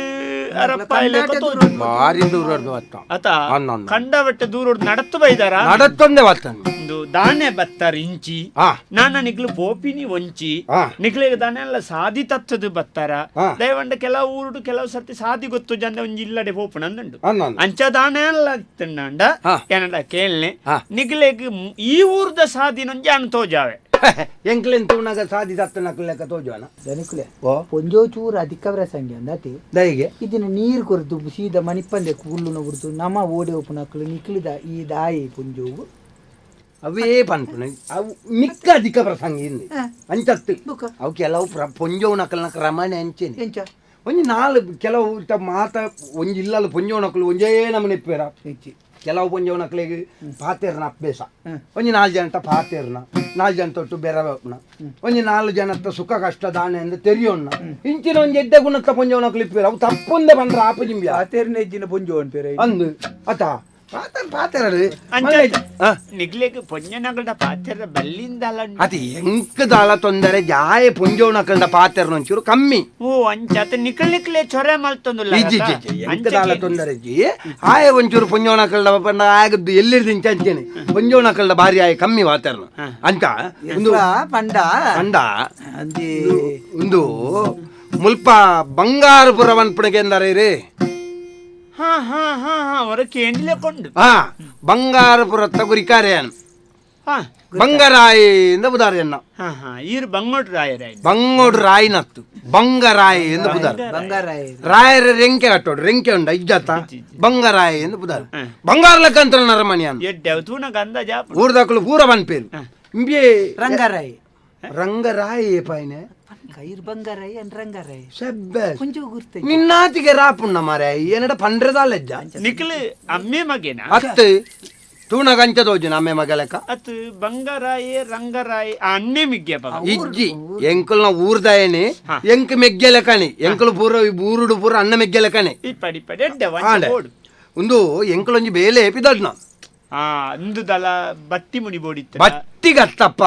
ಅರಪ್ಪ ಲೆಕ್ಕ ತೋಜುಡು ಭಾರಿ ದೂರ ಬತ್ತ ಅತ ಅನ್ನ, ಅನ್ನ. ಕಂಡಬಟ್ಟೆ ದೂರ ಹೊಡ್ದು ನಡತ್ತು ಬೈದಾರ ನಡತ್ತೊಂದೆ ಬತ್ತಾನೆ ಒಂದು ದಾನೆ ಬತ್ತಾರ ಇಂಚಿ ಹಾ ನಾನ ನಿಗ್ಲು ಪೋಪಿನಿ ಒಂಚಿ ಹಾ. ನಿಗ್ಲಿಗೆ ದಾನೆ ಎಲ್ಲ ಸಾದಿ ತತ್ತದು ಬತ್ತಾರ ಹಾ. ದಯವಂಡ ಕೆಲವು ಊರುಡು ಕೆಲವು ಸರ್ತಿ ಸಾದಿ ಗೊತ್ತು ಜನ ಒಂಜಿ ಇಲ್ಲಡೆ ಪೋಪುನ ಅಂದುಂಡು ಅನ್ನ, ಅನ್ನ. ಅಂಚ ದಾನೆ ಎಲ್ಲ ತಿನ್ನಂಡ ಹಾ. ಏನಂಡ ಕೇಳ್ನೆ ಹಾ. ನಿಗ್ಲೆಗ್ ಈ ಊರ್ದ ಸಾದಿನೊಂಜಿ ಅನ್ ತೋಜಾವೆ ಎಂಕ್ಲೆನ್ ತೂನಗ ಸಾದಿ ತತ್ತ ನಕ್ಲು ಲೆಕ್ಕ ತೋಜುವನ ದನಿಕುಲೆ ಓ ಪೊಂಜೋ ಚೂರು ಅಧಿಕ ಪ್ರಸಂಗಿ ಅಂದಾತಿ ದಯಿಗೆ ಇದನ್ನ ನೀರು ಕೊರ್ದು ಸೀದಾ ಮಣಿಪಂದೆ ಕುಳ್ಳುನ ಬಿಡ್ತು ನಮ ಓಡಿ ಒಪ್ಪುನಕ್ಲು ನಿಕ್ಲಿದ ಈ ದಾಯಿ ಪುಂಜೋಗು ಅವೇ ಪನ್ಪುನ ಅವು ಮಿಕ್ಕ ಅಧಿಕ ಪ್ರಸಂಗ ಇಂದು ಅಂಚತ್ತು ಬುಕ್ಕ. ಅವು ಕೆಲವು ಪೊಂಜೋವು ನಕಲ್ನ ಕ್ರಮನೇ ಅಂಚೆನೆ ಎಂಚ ಒಂಜಿ ನಾಲ್ ಕೆಲವು ಇತ್ತ ಮಾತ ಒಂಜಿ ಇಲ್ಲಲ್ಲ ಪೊಂಜೋವು ನಕಲು ಒಂಜೇ ನಮೂನೆ ಇಪ್ಪೇರ ಇಜ್ಜಿ ಕೆಲವು ಪೊಂಜೋವು ನಕಲಿಗೆ ಪಾತೇರ್ನ ಅಭ್ಯಾಸ ಒಂಜಿ ನಾಲ್ ಜನತ ಪಾತೇರ್ನ ನಾಲ್ ಜನ ತೊಟ್ಟು ಬೆರವಪ್ನ ಒಂಜಿ ನಾಲ್ ಜನತ್ತ ಸುಖ ಕಷ್ಟ ದಾನೆ ಅಂದ್ ತೆರಿಯೋಣ್ಣ ಇಂಚಿನ ಒಂಜಿ ಎಡ್ಡೆ ಗುಣತ್ತ ಪೊಂಜೋವು ನಕಲು ಇಪ್ಪೇರ ಅವು ತಪ್ಪೊಂದೆ ಬಂದ್ರೆ ಆಪಜಿಂಬ್ಯ ಪಾತೇರ್ನ ಇಜ್ಜಿನ ಪೊಂಜೋ ಅನ್ಪೇರ ಅಂದು ಅತ ಪಾತೇರ್ ಪಾತೇರ ಅಂಚ ನಿಗ್ಲೆಗ್ ಪೊಂಜನಗಡ ಪಾತೆರ ಬಲ್ಲಿಂದಲ್ಲ ಅದು ಎಂಕದಾಳ ತೊಂದರೆ ಜಾಯ ಪೊಂಜೋವು ನಕಲ್ದ ಪಾತೇರ್ನ ಒಂಚೂರು ಕಮ್ಮಿ ಓ ಅಂಚ ಅತ ನಿಕ್ಲ್ ನಿಕ್ಲೆ ಚೊರೆ ಮಲ್ತೊಂದುಲ್ಲ ಇಜ್ಜಿ ಇಜ್ಜಿ ಇಜ್ಜಿ ಎಂಕದಾಳ ತೊಂದರೆ ಇಜ್ಜಿ ಆಯ ಒಂಚೂರು ಪೊಂಜೋವು ನಕಲ್ದ ಪಂಡ ಆಗದ್ದು ಎಲ್ಲಿರ್ದು ಅಂಚೇನೆ ಪೊಂಜೋವು ನಕಲ್ದ ಬಾರಿ ಆಯ ಕಮ್ಮಿ ವಾತಾವರಣ ಅಂತ ಒಂದು ಪಂಡ ಅಂಡ ಅಂದಿ ಒಂದು ಮುಲ್ಪ ಬಂಗಾರಪುರ ವನ್ಪುಣಗೆ ಎಂದರೆ ರೇ ಹಾ ಹಾ ಹಾ ಹಾ ಹೊರ ಕೇಂದ್ಲೆ ಕೊಂಡು ಹಾ ಬಂಗಾರಪುರತ್ತ ಗುರಿಕಾರ್ಯನ್ ಹಾ ಬಂಗರಾಯಿ ಎಂದ ಬುದಾರ್ಯನ್ನ ಹಾ ಹಾ ಈರು ಬಂಗೋಡ್ ರಾಯರ ಬಂಗೋಡು ರಾಯಿನತ್ತು ಬಂಗರಾಯಿ ಎಂದು ಬುದಾರ್ ಬಂಗಾರ ರಾಯರ ರೆಂಕೆ ಕಟ್ಟೋಡು ರೆಂಕೆ ಉಂಡ ಇಜ್ಜತ್ತ ಬಂಗರಾಯಿ ಎಂದು ಬುದಾರ್ ಬಂಗಾರ ಲೆಕ್ಕ ನರಮಣಿ ಅಂತ ಎಡ್ಡೆ ತೂನಗ ಅಂದಾಜ ಊರ್ದಕ್ಕಲು ಪೂರ ಪನ್ಪೇರು ಇಂಬೆ ರಂಗಾರಾಯಿ ರಂಗರಾಯಿ ಪಾಯ್ನೆ ಕೈರ್ ಬಂಗಾರಾಯಿ ಅನ್ ರಂಗಾರಾಯಿ ಸೆಬ್ಬೆ ಪುಂಜೋ ಗುರ್ತೆ ನಿನ್ನಾತಿಗೆ ರಾಪುಣ್ಣ ಮಾರೆ ಏನಡ ಪಂಡ್ರದಾಲೆಜ್ಜ ನಿಕ್ಲು ಅಮ್ಮೆ ಮಗೇನ ಅತ್ತು ತೂಣ ಕಂಚ ತೋಜು ನಮ್ಮೆ ಮಗಲೆಕ್ಕ ಅತ್ ಬಂಗಾರಾಯೆ ರಂಗರಾಯೆ ಆ ಅಣ್ಣೆ ಮಿಗ್ಗೆ ಪಗ ಇಜ್ಜಿ ಎಂಕಲ್ನ ಊರ್ದಾಯನಿ ಎಂಕ್ ಮೆಗ್ಗೆಲೆಕಣಿ ಎಂಕಲು ಪೂರ ಊರುಡು ಪೂರ ಅನ್ನ ಮೆಗ್ಗೆಲೆಕಣಿ ಇಪ್ಪಡಿ ಇಪ್ಪಡಿ ಎಡ್ಡೆ ಆಂಡೆ ಒಂಜಿ ಬೋಡು ಒಂದು ಎಂಕಲೊಂಜಿ ಬೇಲೆ ಪಿದಡ್ನ ಆ ಅಂದುದಲ ಬತ್ತಿ ಮುನಿ ಬೋಡಿತ್ತ ಬತ್ತಿಗತ್ತಪ್ಪ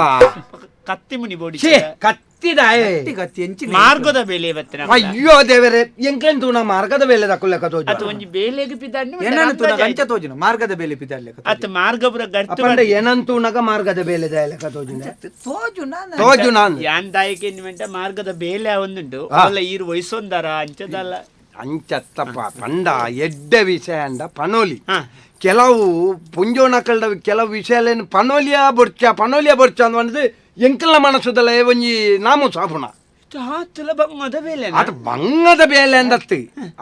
ಕತ್ತಿ ಮುನಿ ಬೋಡಿ ಛೇ ಕತ್ತಿದಾಯೆ ಗತಿ ಎಂಚಿನ ಮಾರ್ಗದ ಬೇಲೆ ಬತ್ತಿನ ಅಯ್ಯೋ ದೇವರೇ ಎಂಕ್ಲೆನ್ ತೂಣ ಮಾರ್ಗದ ಬೇಲೆ ದಕ್ಕುಲೆಕ್ಕ ತೋಜು ಅತ್ ಒಂಜಿ ಬೇಲೆಗ್ ಪಿದಾಡ್ನಿ ಏನನ್ನು ತೂನ ಕಂಚ ತೋಜುನ ಮಾರ್ಗದ ಬೇಲೆ ಪಿದಾಡ್ಲೆ ಅತ್ ಮಾರ್ಗಪುರ ಗರ್ತು ಅಪ್ಪಂಡ ಏನಂತ ತೂಣಗ ಮಾರ್ಗದ ಬೇಲೆ ಲೆಕ್ಕ ತೋಜುನ ತೋಜುನ ತೋಜು ನಾನು ಯಾನ್ ದಾಯಕೆ ನಿಮೆಂಟ ಮಾರ್ಗದ ಬೇಲೆ ಒಂದುಂಡು ಅಲ್ಲ ಈರು ವಯಸ್ಸೊಂದರ ಅಂಚದಲ್ಲ ಅಂಚತ್ತಪ್ಪ ಪಂಡ ಎಡ್ಡೆ ವಿಷಯ ಅಂಡ ಪನೋಲಿ ಹಾ. ಕೆಲವು ಪುಂಜೋನಕಲ್ಡ ಕೆಲವು ವಿಷಯಲೇನು ಪನೋಲಿಯ ಬೊರ್ಚ ಪನೋಲಿಯ ಬೊರ್ಚ ಅಂದ್ ಬಂದು ಎಂಕಲ್ನ ಮನಸ್ಸುದಲ್ಲ ಒಂಜಿ ನಾಮು ಸಾಪುಣ ಆತುಲ ಬಂಗದ ಬೇಲೆ ಆತ ಬಂಗದ ಬೇಲೆ ಅಂದತ್ತು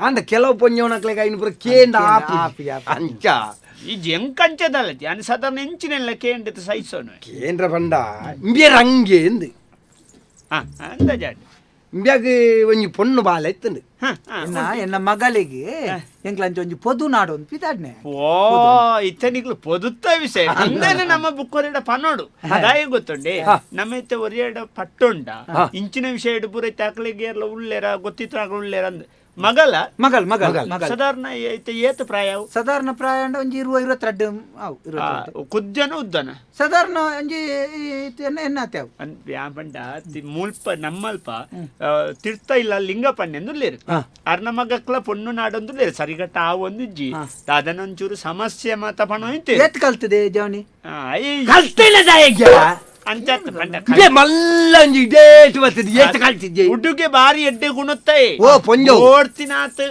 ಅಂದ ಕೆಲವು ಪೊಂಜೋನಕ್ಲೆಗೆ ಐನು ಪೂರ ಕೇಂದ್ರ ಆಪು ಅಂಚ ಈ ಜಂಕಂಚದಲ್ಲ ಯಾನ್ ಸಾಧಾರಣ ಎಂಚಿನೆಲ್ಲ ಕೇಂದ್ರ ಸಹಿಸೋನು ಕೇಂದ್ರ ಪಂಡ ಇಂಬಿಯ ರಂಗೆ ಎಂದು ಹಾ ಅಂದಾಜಾಡು ಇಂಬ್ಯಾಗ ಒಂಜಿ ಪೊಣ್ಣು ಬಾಲೆ ಇತ್ತಂದು ಹಾ ಹಾ ಎನ್ನ ಎನ್ನ ಮಗಳಿಗೆ ಎಂಕ್ಲಂಚ ಒಂಜಿ ಪೊದು ನಾಡು ಒಂದು ಪಿದಾಡ್ನೆ ಓ ಇತ್ತನಿಗ್ಲು ಪೊದುತ್ತ ವಿಷಯ ಅಂದೇನೆ ನಮ್ಮ ಬುಕ್ಕೊರೆಡ ಪನೋಡು ಅದಾಯ ಗೊತ್ತುಂಡೆ ನಮ್ಮ ಇತ್ತೆ ಒರಿಯಡ ಪಟ್ಟುಂಡ ಇಂಚಿನ ವಿಷಯ ಇಡು ಪೂರ ತಾಕ್ಲಿಗೆ ಎಲ್ಲ ಉಲ್ಲೇರ ಗೊತ್ತಿತ್ತು ಆಕಳು ಉಲ್ಲೇರ ಅಂದ್ ಮಗಲ ಮಗಲ್ ಮಗಲ್ ಮಗಲ್ ಸಾಧಾರಣ ಏತ್ ಪ್ರಾಯ ಅವು? ಸಾಧಾರಣ ಪ್ರಾಯ ಅಂಡ ಒಂಜಿ 22 ಅವು 22. ಕುಜ್ಜನ ಉದ್ದನ ಸಾಧಾರಣ ಒಂಜಿ ಎನ್ನ ಎನ್ನ ಅವು. ಪಂಡ ಮೂಲ್ಪ ನಮ್ಮಲ್ಪ ತಿರ್ತ ಇಲ್ಲ ಲಿಂಗಪಣ್ಣೆ ಅಂದುಲ್ಲೇರು ಅರ್ನ ಮಗಕ್ಲ ಪೊಣ್ಣು ನಾಡೊಂದುಲ್ಲೇರು ಸರಿಗಟ್ಟ ಆ ಒಂದು ಇಜ್ಜಿ ದಾದನೊಂಚೂರು ಸಮಸ್ಯೆ ಮಾತ ಪಣ ಐತೆ. ಏತ್ ಕಲ್ತದೆ ಜವನಿ? ಕಲ್ತಿಲ್ಲ ದಾಯೆಗೆ. ಅಂಚತ್ ಪಂಡ. ಇದೇ ಮಲ್ಲ ಒಂಜಿ ಡೇಟ್ ಬರ್ತದೆ, ಏತ್ ಕಲ್ತಿದ್ದೆ? ಉಡುಗೆ ಬಾರಿ ಎಡ್ಡೆ ಗುಣತ್ತೈ. ಓ, ಪೊಂಜೋವು. ಓಡ್ತಿನಾತ್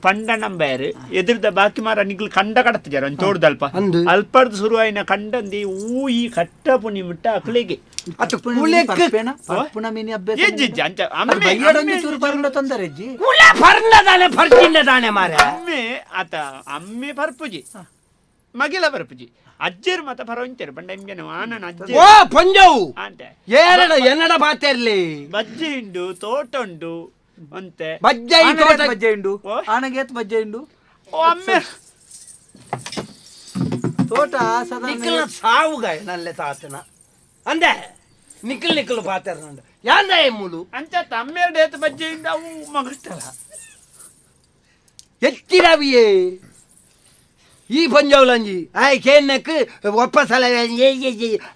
ಪಂಡ ನಂಬೇರು ಎದುರ್ದ ಬಾಕಿ ಮಾರ ನಿಗ್ಲು ಕಂಡ ಕಡತಿಜಾರ ಒಂದ್ ತೋಡ್ದಲ್ಪ. ಅಂದು. ಅಲ್ಪರ್ದು ಶುರುವಾಯಿನ ಕಂಡಂದಿ ಊ ಈ ಕಟ್ಟ ಪುಣಿ ಮುಟ್ಟ ಅಕ್ಲಿಗೆ. ಅತ್ತ ಕುಲೆಕ್ ಪರ್ಪುಣ ಮೀನಿ ಅಭ್ಯಾಸ. ಎಜ್ಜಿಜ್ಜಿ ಅಂಚ ಅಮ್ಮೆ ಬೈಯಡ ಒಂಜಿ ಚೂರು ಪರ್ಂಡ ತೊಂದರೆ ಅಜ್ಜಿ. ಕುಲ ಪರ್ನ ದಾನೆ ಪರ್ಚಿಂಡ ದಾನೆ ಮಾರೆ. ಅಮ್ಮೆ ಆತ ಅಮ್ಮೆ ಪರ್ಪುಜಿ ಮಗಿಲ ಪರ್ಪುಜಿ ಅಜ್ಜೇರು ಮತ ಪರವಂಚರು ಪಂಡ ನಿಮ್ಗೆ ಆನನ ಅಜ್ಜೆ. ಓ ಪೊಂಜವು. ಅಂತೆ. ಏರಡ ಎನ್ನಡ ಪಾತೆರ್ಲಿ. ಬಜ್ಜಿ ಉಂಡು, ತೋಟ ಉಂಡು ಅಂತೆ. ಬಜ್ಜೈ ಆನಗೆ ತೋಟ ಏತ್ ಬಜ್ಜೆ ಉಂಡು? ಓ? ಆನಗೆ ಏತ್ ಬಜ್ಜೆ ಉಂಡು? ಓ ಅಮ್ಮೆ. ತೋಟ ಸಾಧಾರಣ. ನಿಖಲ್ನ ಸಾವುಗಾಯ ನಲ್ಲೆ ತಾತನ ಅಂದೆ ನಿಖಲ್ ನಿಖಲ್ ಪಾತೆರ್ನಂಡ ಯಾಂದ ಮೂಲು. ಅಂಚ ತಮ್ಮೇರ್ಡು ಏತ್ ಬಜ್ಜಿ ಉಂಡು ಅವು ಮಗಷ್ಟಲ್ಲ. ಎತ್ತಿರವಿಯೇ ಈ ಪಂಜಾವ್ಲಂಜಿ ಆಯ್ ಕೇನ್ನಕ್ ಒಪ್ಪಸಲ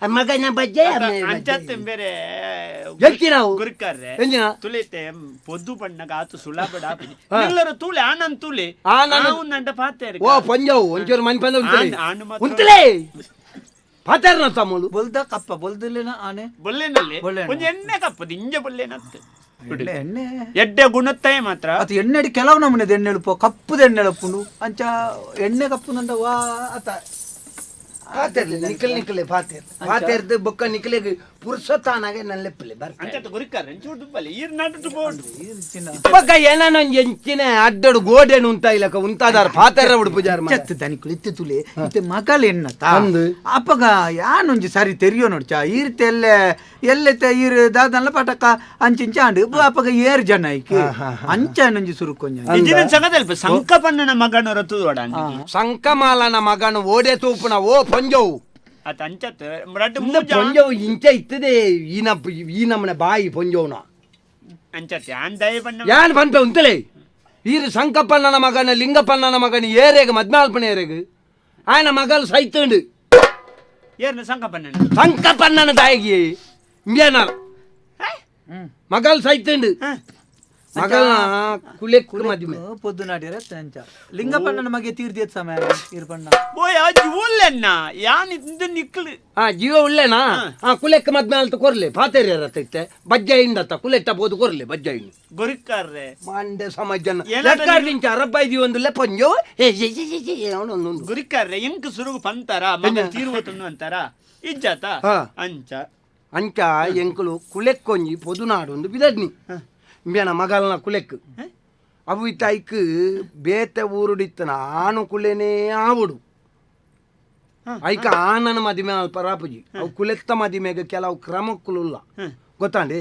ಮಗನ ಬಜ್ಜೆ ಅಮ್ಮನ ಬಜ್ಜೆ. ಅಂಚತ್ ಬೇರೆ. ಎತ್ತಿನವು? ಗುರುಕರ್ರೆ. ಎಂಜಿನ? ತುಳಿತೆ ಪೊದ್ದು ಬಣ್ಣಗ ಆತು ಸುಲಭ ಎಲ್ಲರೂ ತೂಲೆ ಆನಂದ್ ತೂಲೆ. ಆನಂದ್. ನಂಡ ಪಾತೇರು. ಓ ಪಂಜಾವು ಒಂಚೂರು ಮನ್ ಪಂದ ಉಂತಲೆ. ಆನು ಮಾತ್ರ- ಉಂತಲೆ ಪಾತೆರ್ನ ತಮ್ಮಲು. ಬೊಲ್ದ ಕಪ್ಪ ಬೊಲ್ದಿಲ್ಲ ಆನೆ. ಬೊಲ್ಲೆನಲ್ಲಿ. ಬೊಲ್ಲೆನ. ಒಂಜಿ ಎಣ್ಣೆ ಕಪ್ಪದು ಇಂಜ ಬೊಲ್ಲೆನತ್ತು. ಎಣ್ಣೆ ಎಣ್ಣೆ. ಎಡ್ಡೆ ಗುಣತ್ತೇ ಮಾತ್ರ. ಅದು ಎಣ್ಣೆಡಿ ಕೆಲವು ನಮೂನೆದ ಎಣ್ಣೆ ಎಳುಪು, ಕಪ್ಪುದ ಎಣ್ಣೆ ಎಳುಪುಂಡು. ಅಂಚ ಎಣ್ಣೆ ಕಪ್ಪುನಂಡ ವಾ ಅತ. ಪಾತೆರ್ಲಿ ನಿಖಲ್ ನಿಖಲೆ ಪಾತೆರ್ ಪಾತೆರ್ದು ಬೊಕ್ಕ ನಿಖಲೆಗ್ ಪುರುಷತಾನಾಗೆ ನಲ್ಲೆಪ್ಪಲೆ ಬರ್ತಾರೆ. ಅಂಚತ್ ಗುರುಕರ್ರೆ ಒಂಚೂರು ದುಬ್ಬಲೆ ಈರ್ ನಡುಟು ಬೋಡು. ಬೊಕ್ಕ ಏನೊಂಜಿ ಎಂಚಿನ ಅಡ್ಡಡು ಗೋಡೆನು ಉಂತ ಇಲ್ಲಕ ಉಂತಾದಾರ ಪಾತೆರ ಉಡುಪುಜಾರ ಮಾರ್ರೆ. ಚತ್ತು ದನಿಕುಲು ಇತ್ತೆ ತುಲೆ ಇತ್ತೆ ಮಗಲ್ ಎಣ್ಣತ. ಅಂದು. ಅಪ್ಪಗ ಯಾನೊಂಜಿ ಸರಿ ತೆರಿಯೋ ನೋಡ್ಚ ಈರ್ತೆ ಎಲ್ಲೆ ಎಲ್ಲೆತ್ತೆ ಈರ್ ದಾದನ್ಲ ಪಟಕ ಅಂಚಿಂಚ ಆಂಡ್ ಅಪ್ಪಗ ಏರ್ ಜನ ಐಕ್ ಅಂಚ ಒಂಜಿ ಸುರುಕೊಂಜ. ನಿಜಿನ ಸಂಗದಲ್ಪ ಸಂಕಪಣ್ಣನ ಮಗನೊರ ತೂವಡ. ಸಂಕಮಾಲನ ಮಗನ ಓಡೆ ತೂಪುನ ಓ ಪೊಂಜೋವು. ಅತ ಅಂಚತ್ ರಡ್ಡ್ ಇಂದ ಮೂಜ. ಪೊಂಜೋವು ಇಂಚ ಇತ್ತದೆ ಈ ಈ ನಮ್ಮನೆ ಬಾಯಿ ಪೊಂಜೋವ್ನ. ಅಂಚತ್ ಯಾನ್ ದಯ ಬಣ್ಣ. ಯಾನ್ ಪನ್ಪೆ ಉಂತಲೆ ಈರು ಸಂಕಪ್ಪಣ್ಣನ ಮಗನ ಲಿಂಗಪ್ಪಣ್ಣನ ಮಗನ ಏರೇಗ ಮದ್ಮಾಲ್ಪನ ಏರೇಗ ಆಯನ ಮಗಲ್ ಸೈತುಂಡು. ಏರ್ನ ಸಂಕಪಣ್ಣನ? ಸಂಕಪ್ಪಣ್ಣನ ತಾಯಿಗೆ ಇಂಬಿಯನ ಮಗಲ್ ಸೈತುಂಡು, ಮಗಲ್ನ ಕುಲೆಕ್ ಮದಿಮೆ. ಪೊದ್ದು ನಾಡಿರ ಅಂಚ ಲಿಂಗಪ್ಪಣ್ಣನ ಮಗೆ ತೀರ್ದಿಯತ್ ಸಮಯ ಇರ್ಪಣ್ಣ. ಓಯ್ ಅಜ್ಜಿ ಓಲ್ಲೆನ್ನ ಯಾನ್ ಇಂದು ನಿಕ್ಲು. ಆ ಜೀವ ಉಲ್ಲೇನಾ ಆ ಕುಲೆಕ್ ಮದ್ಮಾಲ್ತ ಕೊರ್ಲೆ ಪಾತೆರ್ಯರ ಇತ್ತೆ ಬಜ್ಜೆ ಇಂಡತ್ತ ಕುಲೆಟ್ಟ ಬೋದು ಕೊರ್ಲೆ ಬಜ್ಜೆ ಇಂಡು. ಗುರುಕರ್ರೆ. ಮಂಡೆ ಸಮಾಜನ ಏನಾದ್ರು ಲೆಕ್ಕಾರ್ದಿಂಚ ಅರಬ್ಬ ಒಂದು ಲೆಪ್ಪಂಜೋ ಏ ಏ ಏ ಏ ಏ ಅವನೊಂದು. ಗುರಿಕಾರ್ರೆ ಎಂಕ್ ಸುರುಗು ಪಂತಾರ ಮಗ ತೀರ್ವತನ್ನು ಅಂತಾರ ಇಜ್ಜಾತ. ಅಂಚ. ಅಂಚ ಎಂಕುಲು ಕುಲೆಕ್ಕೊಂಜಿ ಪೊದುನಾಡು ಒಂದು ಬಿದಡ್ನಿ ಇಂಬ್ಯಾನ ಮಗಲ್ನ ಕುಲೆಕ್ ಅವು ಇತ್ತ ಐಕ್ ಬೇತೆ ಊರುಡಿತ್ತನ ಆನು ಕುಲೆನೇ ಆವುಡು ಐಕ ಆನನ ಮದಿಮೆ ಅಲ್ಪ ರಾಪುಜಿ ಅವು ಕುಲೆತ್ತ ಮದಿಮೆಗೆ ಕೆಲವು ಕ್ರಮಕ್ಕುಲುಲ್ಲ ಗೊತ್ತಾಂಡಿ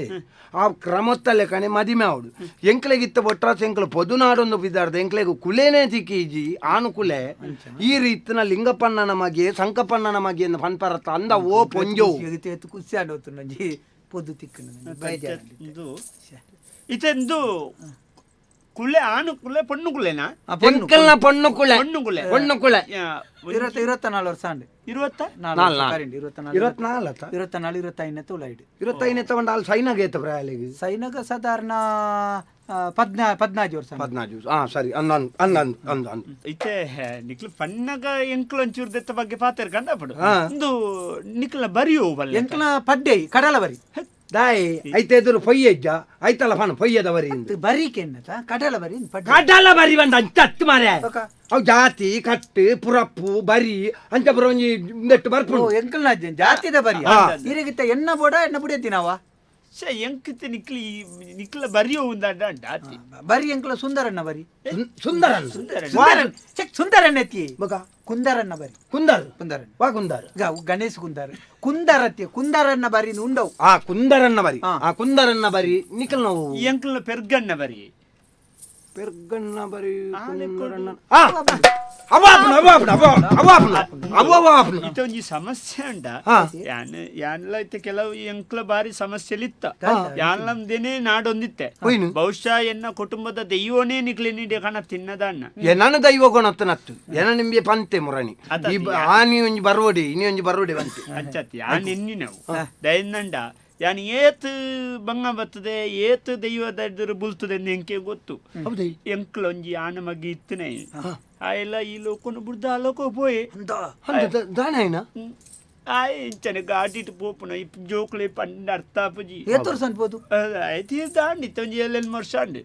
ಆ ಕ್ರಮತ್ತಲ್ಲೇ ಕಣೆ ಮದಿಮೆ ಆవుಡು ಎಂಕ್ಲೆಗಿತ್ತ ಒಟ್ರಾಸ್ ಎಂಕ್ಲು ಪೊದುನಾಡೊಂದು ಬಿದಾರ್ದ ಎಂಕ್ಲೆಗ್ ಕುಲೇನೇ ತಿಕ್ಕೀಜಿ ಆನು ಕುಲೆ ಈ ರೀತಿನ ಲಿಂಗಪ್ಪಣ್ಣನ ಮಗೆ ಸಂಕಪ್ಪಣ್ಣನ ಮಗೆ ಪನ್ಪರತ್ತ ಅಂದ ಓ ಪೊಂಜೋವು. ಎತ್ತು ಖುಷಿ ಆಂಡ್ ಒಂಜಿ ಪೊದ್ದು ತಿಕ್ಕುಂಡು ಬೇಜಾರ್. ಇಂದು ಇತೆಂದು ಕುಲೆ ಆನು ಕುಲೆ ಪೊಣ್ಣು ಕುಲೆನಾ? ಪೊಣ್ಣು. ಎಂಕಲ್ನ ಪೊಣ್ಣು ಕುಲೆ. ಪೊಣ್ಣು ಕುಲೆ. ಪೊಣ್ಣು ಕುಲೆ. 24 ವರ್ಷ ಆಂಡ್. ಇರುವತ್ತ ನಾಲ್ ನಾಲ್ ವರ್ಷ ನಾಲ್. ಕರಿಂಡು, 24. 24 ಅತ್ತ? 24 25 ತುಳೈಡ್. 25 ತಗೊಂಡ ಅಲ್ಲಿ ಸೈನಾಗ ಏತ ಪ್ರಾಯಲಿಗೆ? ಸೈನಗ ಸಾಧಾರಣ 14 ವರ್ಷ ಆಂಡ್. 14 ಹಾ ಸರಿ ಅಂದ ಅಂದ ಅಂದ ಅಂದ ಅಂದ. ಇತ್ತೆ ನಿಕ್ಲು ಪಣ್ಣಗ ಎಂಕ್ಲು ಒಂಚೂರು ದೆತ್ತ ಬಗ್ಗೆ ಪಾತೆರ್ ಕಂದಪಡು. ಇಂದು ನಿಕ್ಲ ಬರಿಯೋ ಬಲ್ಲೆ. ಎಂಕ್ಲ ಪಡ್ಡೆ ಕಡಲ ಬರಿ. ದಾಯಿ ಐತೆ ಎದುರು ಪೊಯ್ಯಜ್ಜ ಐತಲ್ಲ ಫಾನ ಪೊಯ್ಯದ ಬರಿ ಇಂದು. ಬರೀಕೆ ಎನ್ನತ ಕಡಲ ಬರಿ ಇಂದು ಪಡ್ಡೆ. ಕಡಲ ಬರಿ ಬಂದ ಅಂಚ ಹತ್ತು ಮಾರೆ. ಬೊಕ? ಅವು ಜಾತಿ ಕಟ್ಟು ಪುರಪ್ಪು ಬರಿ ಅಂಚ ಪುರ ಒಂಜಿ ನೆಟ್ಟು ಓ ಬರ್ಪುಂಡು. ಎಂಕಲ್ನ ಜಾತಿದ ಬರಿ. ಇರಗಿತ್ತ ಎನ್ನ ಬೋಡ ಎನ್ನ ಬುಡಿಯತ್ತಿನವ. ಛೆ ಎಂಕಿತ್ತೆ ನಿಕ್ಲಿ ನಿಕ್ಲ ಬರಿಯೋ ಉಂದಾಂಡ ಅಂಡ ಆತಿ. ಬರಿ ಎಂಕಲ ಸುಂದರಣ್ಣ ಬರಿ. ಸುಂದರಣ್ಣ. ಸುಂದರಣ್ಣ ಚೆಕ್ ಸುಂದರಣ್ಣ ಎತ್ತಿ. ಬೊಕ? ಕುಂದರಣ್ಣ ಬರಿ. ಕುಂದರ್. ಕುಂದರಣ್ಣ. ವಾ ಕುಂದರ್? ಗಣೇಶ್ ಕುಂದರ್ ಕುಂದರತ್ತಿ ಕುಂದರಣ್ಣ ಬರಿ ಉಂಡವು. ಆ ಕುಂದರಣ್ಣ ಬರಿ. ಹಾ. ಆ ಕುಂದರಣ್ಣ ಬರಿ ನಿಕಲ್ ನಾವು. ಈ ಎಂಕಲ್ನ ಪೆರ್ಗಣ್ಣ ಬರಿ. ಪೆರ್ಗಣ್ಣ ಬರಿ ಇತ್ತೆ ಒಂಜಿ ಸಮಸ್ಯೆ ಉಂಡ ಯಾನ್ ಯಾನ್ಲ ಇತ್ತೆ ಕೆಲವು ಎಂಕ್ಲ ಬಾರಿ ಸಮಸ್ಯೆಲಿತ್ತ ಯಾನ್ಲಂದೇನೆ ನಾಡೊಂದಿತ್ತೆ ಬಹುಶಃ ಎನ್ನ ಕುಟುಂಬದ ದೈವನೇ ನಿಕ್ಲೆ ನೀಡಿ ಕಣ ತಿನ್ನದಣ್ಣ ಎನನ ದೈವ ಕೊಣತ್ತನತ್ತು ಎನ ನಿಂಬೆ ಪಂತೆ ಮುರಣಿ ಆನಿ ಒಂಜಿ ಬರೋಡಿ ಇನಿ ಒಂಜಿ ಬರೋಡಿ ಬಂತೆ ಅಂಚತ್ ಯಾನ್ ಎನ್ನಿನವು ದಯನಂಡ ಯಾನ್ ಏತ್ ಬಂಗ ಬರ್ತದೆ ಏತ್ ದೈವದ ಬುಲ್ತದೆ ಎಂಕೆ ಗೊತ್ತು ಎಂಕ್ಲ ಒಂಜಿ ಆನ ಮಗಿ ಇತ್ತನೆ ಆಯೆಲ್ಲ ಈ ಲೋಕನು ಬುಡ್ದ ಆ ಲೋಕ ಪೋಯೆ ದಾನ ಆಯ್ ಇಂಚನೆ ಗಾಡಿಟ್ ಪೋಪುನ ಇಪ್ ಜೋಕ್ಲೆ ಪಂಡ ಅರ್ಥ ಆಪುಜಿ ಏತ್ ವರ್ಷ ಅನ್ಬೋದು ಐತಿ ದಾಂಡಿ ಇತ್ತೆ ಒಂಜಿ ಏಳೆನ್ ವರ್ಷ ಅಂಡ್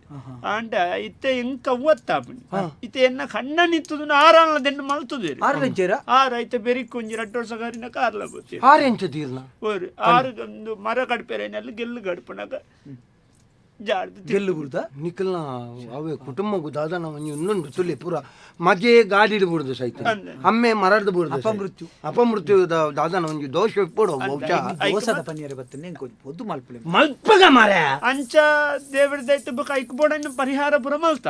ಆಂಡ ಇತ್ತೆ ಎಂಕ ಅವ್ವತ್ತಾಪುನಿ ಇತ್ತೆ ಎನ್ನ ಕಣ್ಣ ನಿತ್ತುದು ಆರಾನ್ಲ ದೆಂಡು ಮಲ್ತುದೇರು ಆರು ಆರ್ ಐತೆ ಬೆರಿಕ್ ಒಂಜಿ ರಡ್ಡು ವರ್ಷ ಕಾರಿನ ಕಾರ್ಲ ಬೋತಿ ಆರೆಂಚ ತೀರ್ನ ಓರು ಆರು ಒಂದು ಮರ ಕಡ್ಪೆರೆ ಗೆಲ್ಲು ಗಡ್ಪನಾಗ ಜಾಡ್ದು ಗೆಲ್ಲು ಬುಡ್ದ ನಿಖಲ್ನ ಅವೇ ಕುಟುಂಬಕ್ಕೂ ದಾದನ ಒಂಜಿ ಇನ್ನೊಂದು ತುಲಿ ಪೂರ ಮಜೆ ಗಾಡಿಡ್ ಬುಡ್ದು ಸೈತ ಅಮ್ಮೆ ಮರಡ್ದು ಬುಡ್ದು ಅಪಮೃತ್ಯು. ಅಪಮೃತ್ಯು ದಾದನ ಒಂಜಿ ದೋಷ ಇಪ್ಪಡು ಬಹುಶಃ ದೋಸದ ಪನ್ನೀರ್ ಬತ್ತನೆ ಎಂಕ್ ಒಂಜಿ ಪೊದ್ದು ಮಲ್ಪುಲೆ ಮಲ್ಪಗ ಮಾರೆ ಅಂಚ ದೇವರ ದೈತ ಬೊಕ ಐಕ್ ಬೋಡನ್ನು ಪರಿಹಾರ ಪುರ ಮಲ್ತ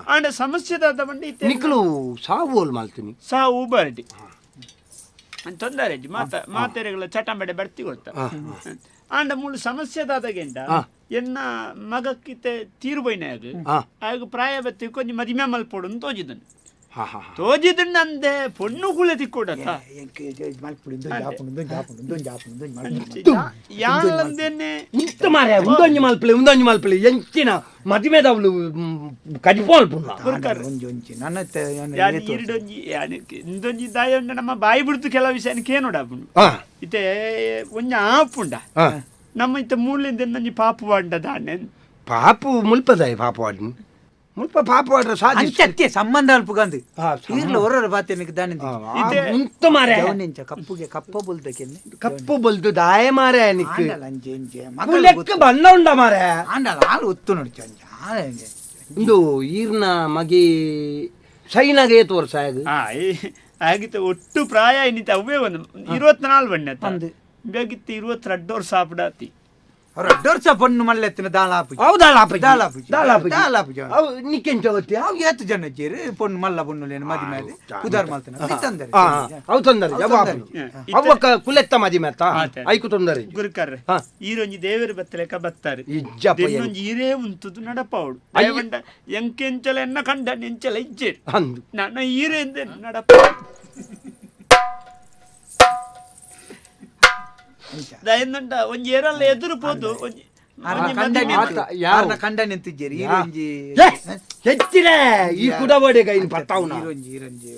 ಆಂಡ ಸಮಸ್ಯೆ ದಾದ ಬಂಡಿ ಇತ್ತೆ ನಿಖಲು ಸಾವು ಮಲ್ತೀನಿ ಸಾವು ಬರ್ಡಿ ತೊಂದರೆ ಇಜ್ಜಿ ಮಾತ ಮಾತೆರೆಗಳ ಚಟಂಬಡೆ ಬರ್ತಿ ಕೊಡ್ತ ಆಂಡ ಮೂಲು ಸಮಸ್ಯೆ ದಾದಗೆಂಡ ಎನ್ನ ಮಗಕ್ಕಿತ್ತೆ ತೀರುಬೈನಾಗ ಆಗ ಪ್ರಾಯ ಬತ್ತಿ ಕೊಂಚ ಮದಿಮೆ ಮಲ್ಪೊಡು ತೋಜಿದನು ತೋಜಿದನ್ ಅಂದೆ ಪೊಣ್ಣು ಕುಳೆ ತಿಕ್ಕೊಡತ್ತ ಯಾನ್ಲಂದೇನೆ ಇಂತ ಮಾರೆ ಉಂದೊಂಜಿ ಮಲ್ಪಲೆ ಉಂದೊಂಜಿ ಮಲ್ಪಲೆ ಎಂಚಿನ ಮದಿಮೆದವಳು ಕಜಿಪೋ ಮಲ್ಪುನ ಯಾನ್ ಈರ್ಡೊಂಜಿ ಯಾನ್ ಇಂದೊಂಜಿ ದಾಯ ಉಂಡ ನಮ್ಮ ಬಾಯಿ ಬಿಡ್ತು ಕೆಲವು ವಿಷಯ ಕೇನೋಡಾಪುಂಡು ಇತ್ತೆ ಒಂಜಿ ಆಪುಂಡ ನಮ್ಮ ಇತ್ತೆ ಮೂಲಿಂದ ಒಂಜಿ ಪಾಪು ವಾಂಡ ದಾನೆ ಪಾಪು ಮುಲ್ಪದಾಯ ಪಾಪು ವಾಡ್ನಿ ಮುಲ್ಪ ಪಾಪು ವಾಡ್ರ ಸಾಧಿ ಅಂಚತ್ತೆ ಸಂಬಂಧ ಅಲ್ಪುಗಂದು ಈರ್ಲ ಹೊರರ ಬಾತೆ ನಿಕ್ ದಾನೆ ಇಂತ ಮಾರೆ ಇಂಚ ಕಪ್ಪುಗೆ ಕಪ್ಪ ಬುಲ್ದಕೆನ್ನೆ ಕಪ್ಪು ಬಲ್ದು ದಾಯ ಮಾರೆ ನಿಕ್ ಆಂಡಲ ಅಂಚೆ ಇಂಚೆ ಮಗಲ್ ಲೆಕ್ಕ ಬಣ್ಣ ಉಂಡ ಮಾರೆ ಆಂಡಲ ಆಳು ಒತ್ತು ನೋಡ್ಚ ಅಂಚೆ ಆಳೆ ಅಂಚೆ. ಇಂದು ಈರ್ನ ಮಗಿ ಸೈನಾಗ ಏತು ವರ್ಷ ಆಗ ಆಗಿತ್ತು ಒಟ್ಟು ಪ್ರಾಯ ಇನ್ನಿತ ಅವೇ ಒಂದು 24 ಬಣ್ಣ ಬೇಗಿತ್ತು 22 ವರ್ಷ ಆಪಡಾತಿ ಅವ್ರ ಅಡ್ಡ ವರ್ಷ ಪೊಣ್ಣು ಮಲ್ಲೆತ್ತಿನ ದಾಳಾಪು ಅವು ದಾಳಾಪು ದಾಳಾಪು ದಾಳಾಪು ದಾಳಾಪು ಅವು ನಿಕ್ಕೆಂಚ ಗೊತ್ತಿ ಅವು ಏತು ಜನ ಜೇರು ಪೊಣ್ಣು ಮಲ್ಲ ಪೊಣ್ಣು ಮದಿ ಮೇಲೆ ಉದಾರ್ ಮಲ್ತನ ತೊಂದರೆ ಅವು ತೊಂದರೆ ಅವ್ವ ಕುಲೆತ್ತ ಮದಿ ಮೇತ್ತ ಐಕು ತೊಂದರೆ ಗುರುಕರ್ರೆ ಈರೊಂಜಿ ದೇವರು ಬತ್ತಲೆಕ ಬತ್ತಾರೆ ಇನ್ನೊಂಜಿ ಈರೇ ಉಂತುದು ನಡಪಾವಡು ದೇವಂಡ ಎಂಕೆಂಚಲ ಎನ್ನ ಕಂಡ ನೆಂಚಲ ಇಜ್ಜೇರು ಅಂದು ನನ್ನ ಈರೇ ಎಂದೆ ನಡಪ ದಯಂದಂಡ ಒಂಜಿ ಏರಲ್ಲ ಎದುರು ಪೋದು ಒಂಜಿ ಕಂಡ ನಿಂತಿದ್ದೀರಿ ಈರೊಂಜಿ ಹೆಚ್ಚಿನ ಈ ಕುಡಬಡೆ ಕೈ ಪತ್ತಾವುನ ಈರೊಂಜಿ ಈರೊಂಜಿ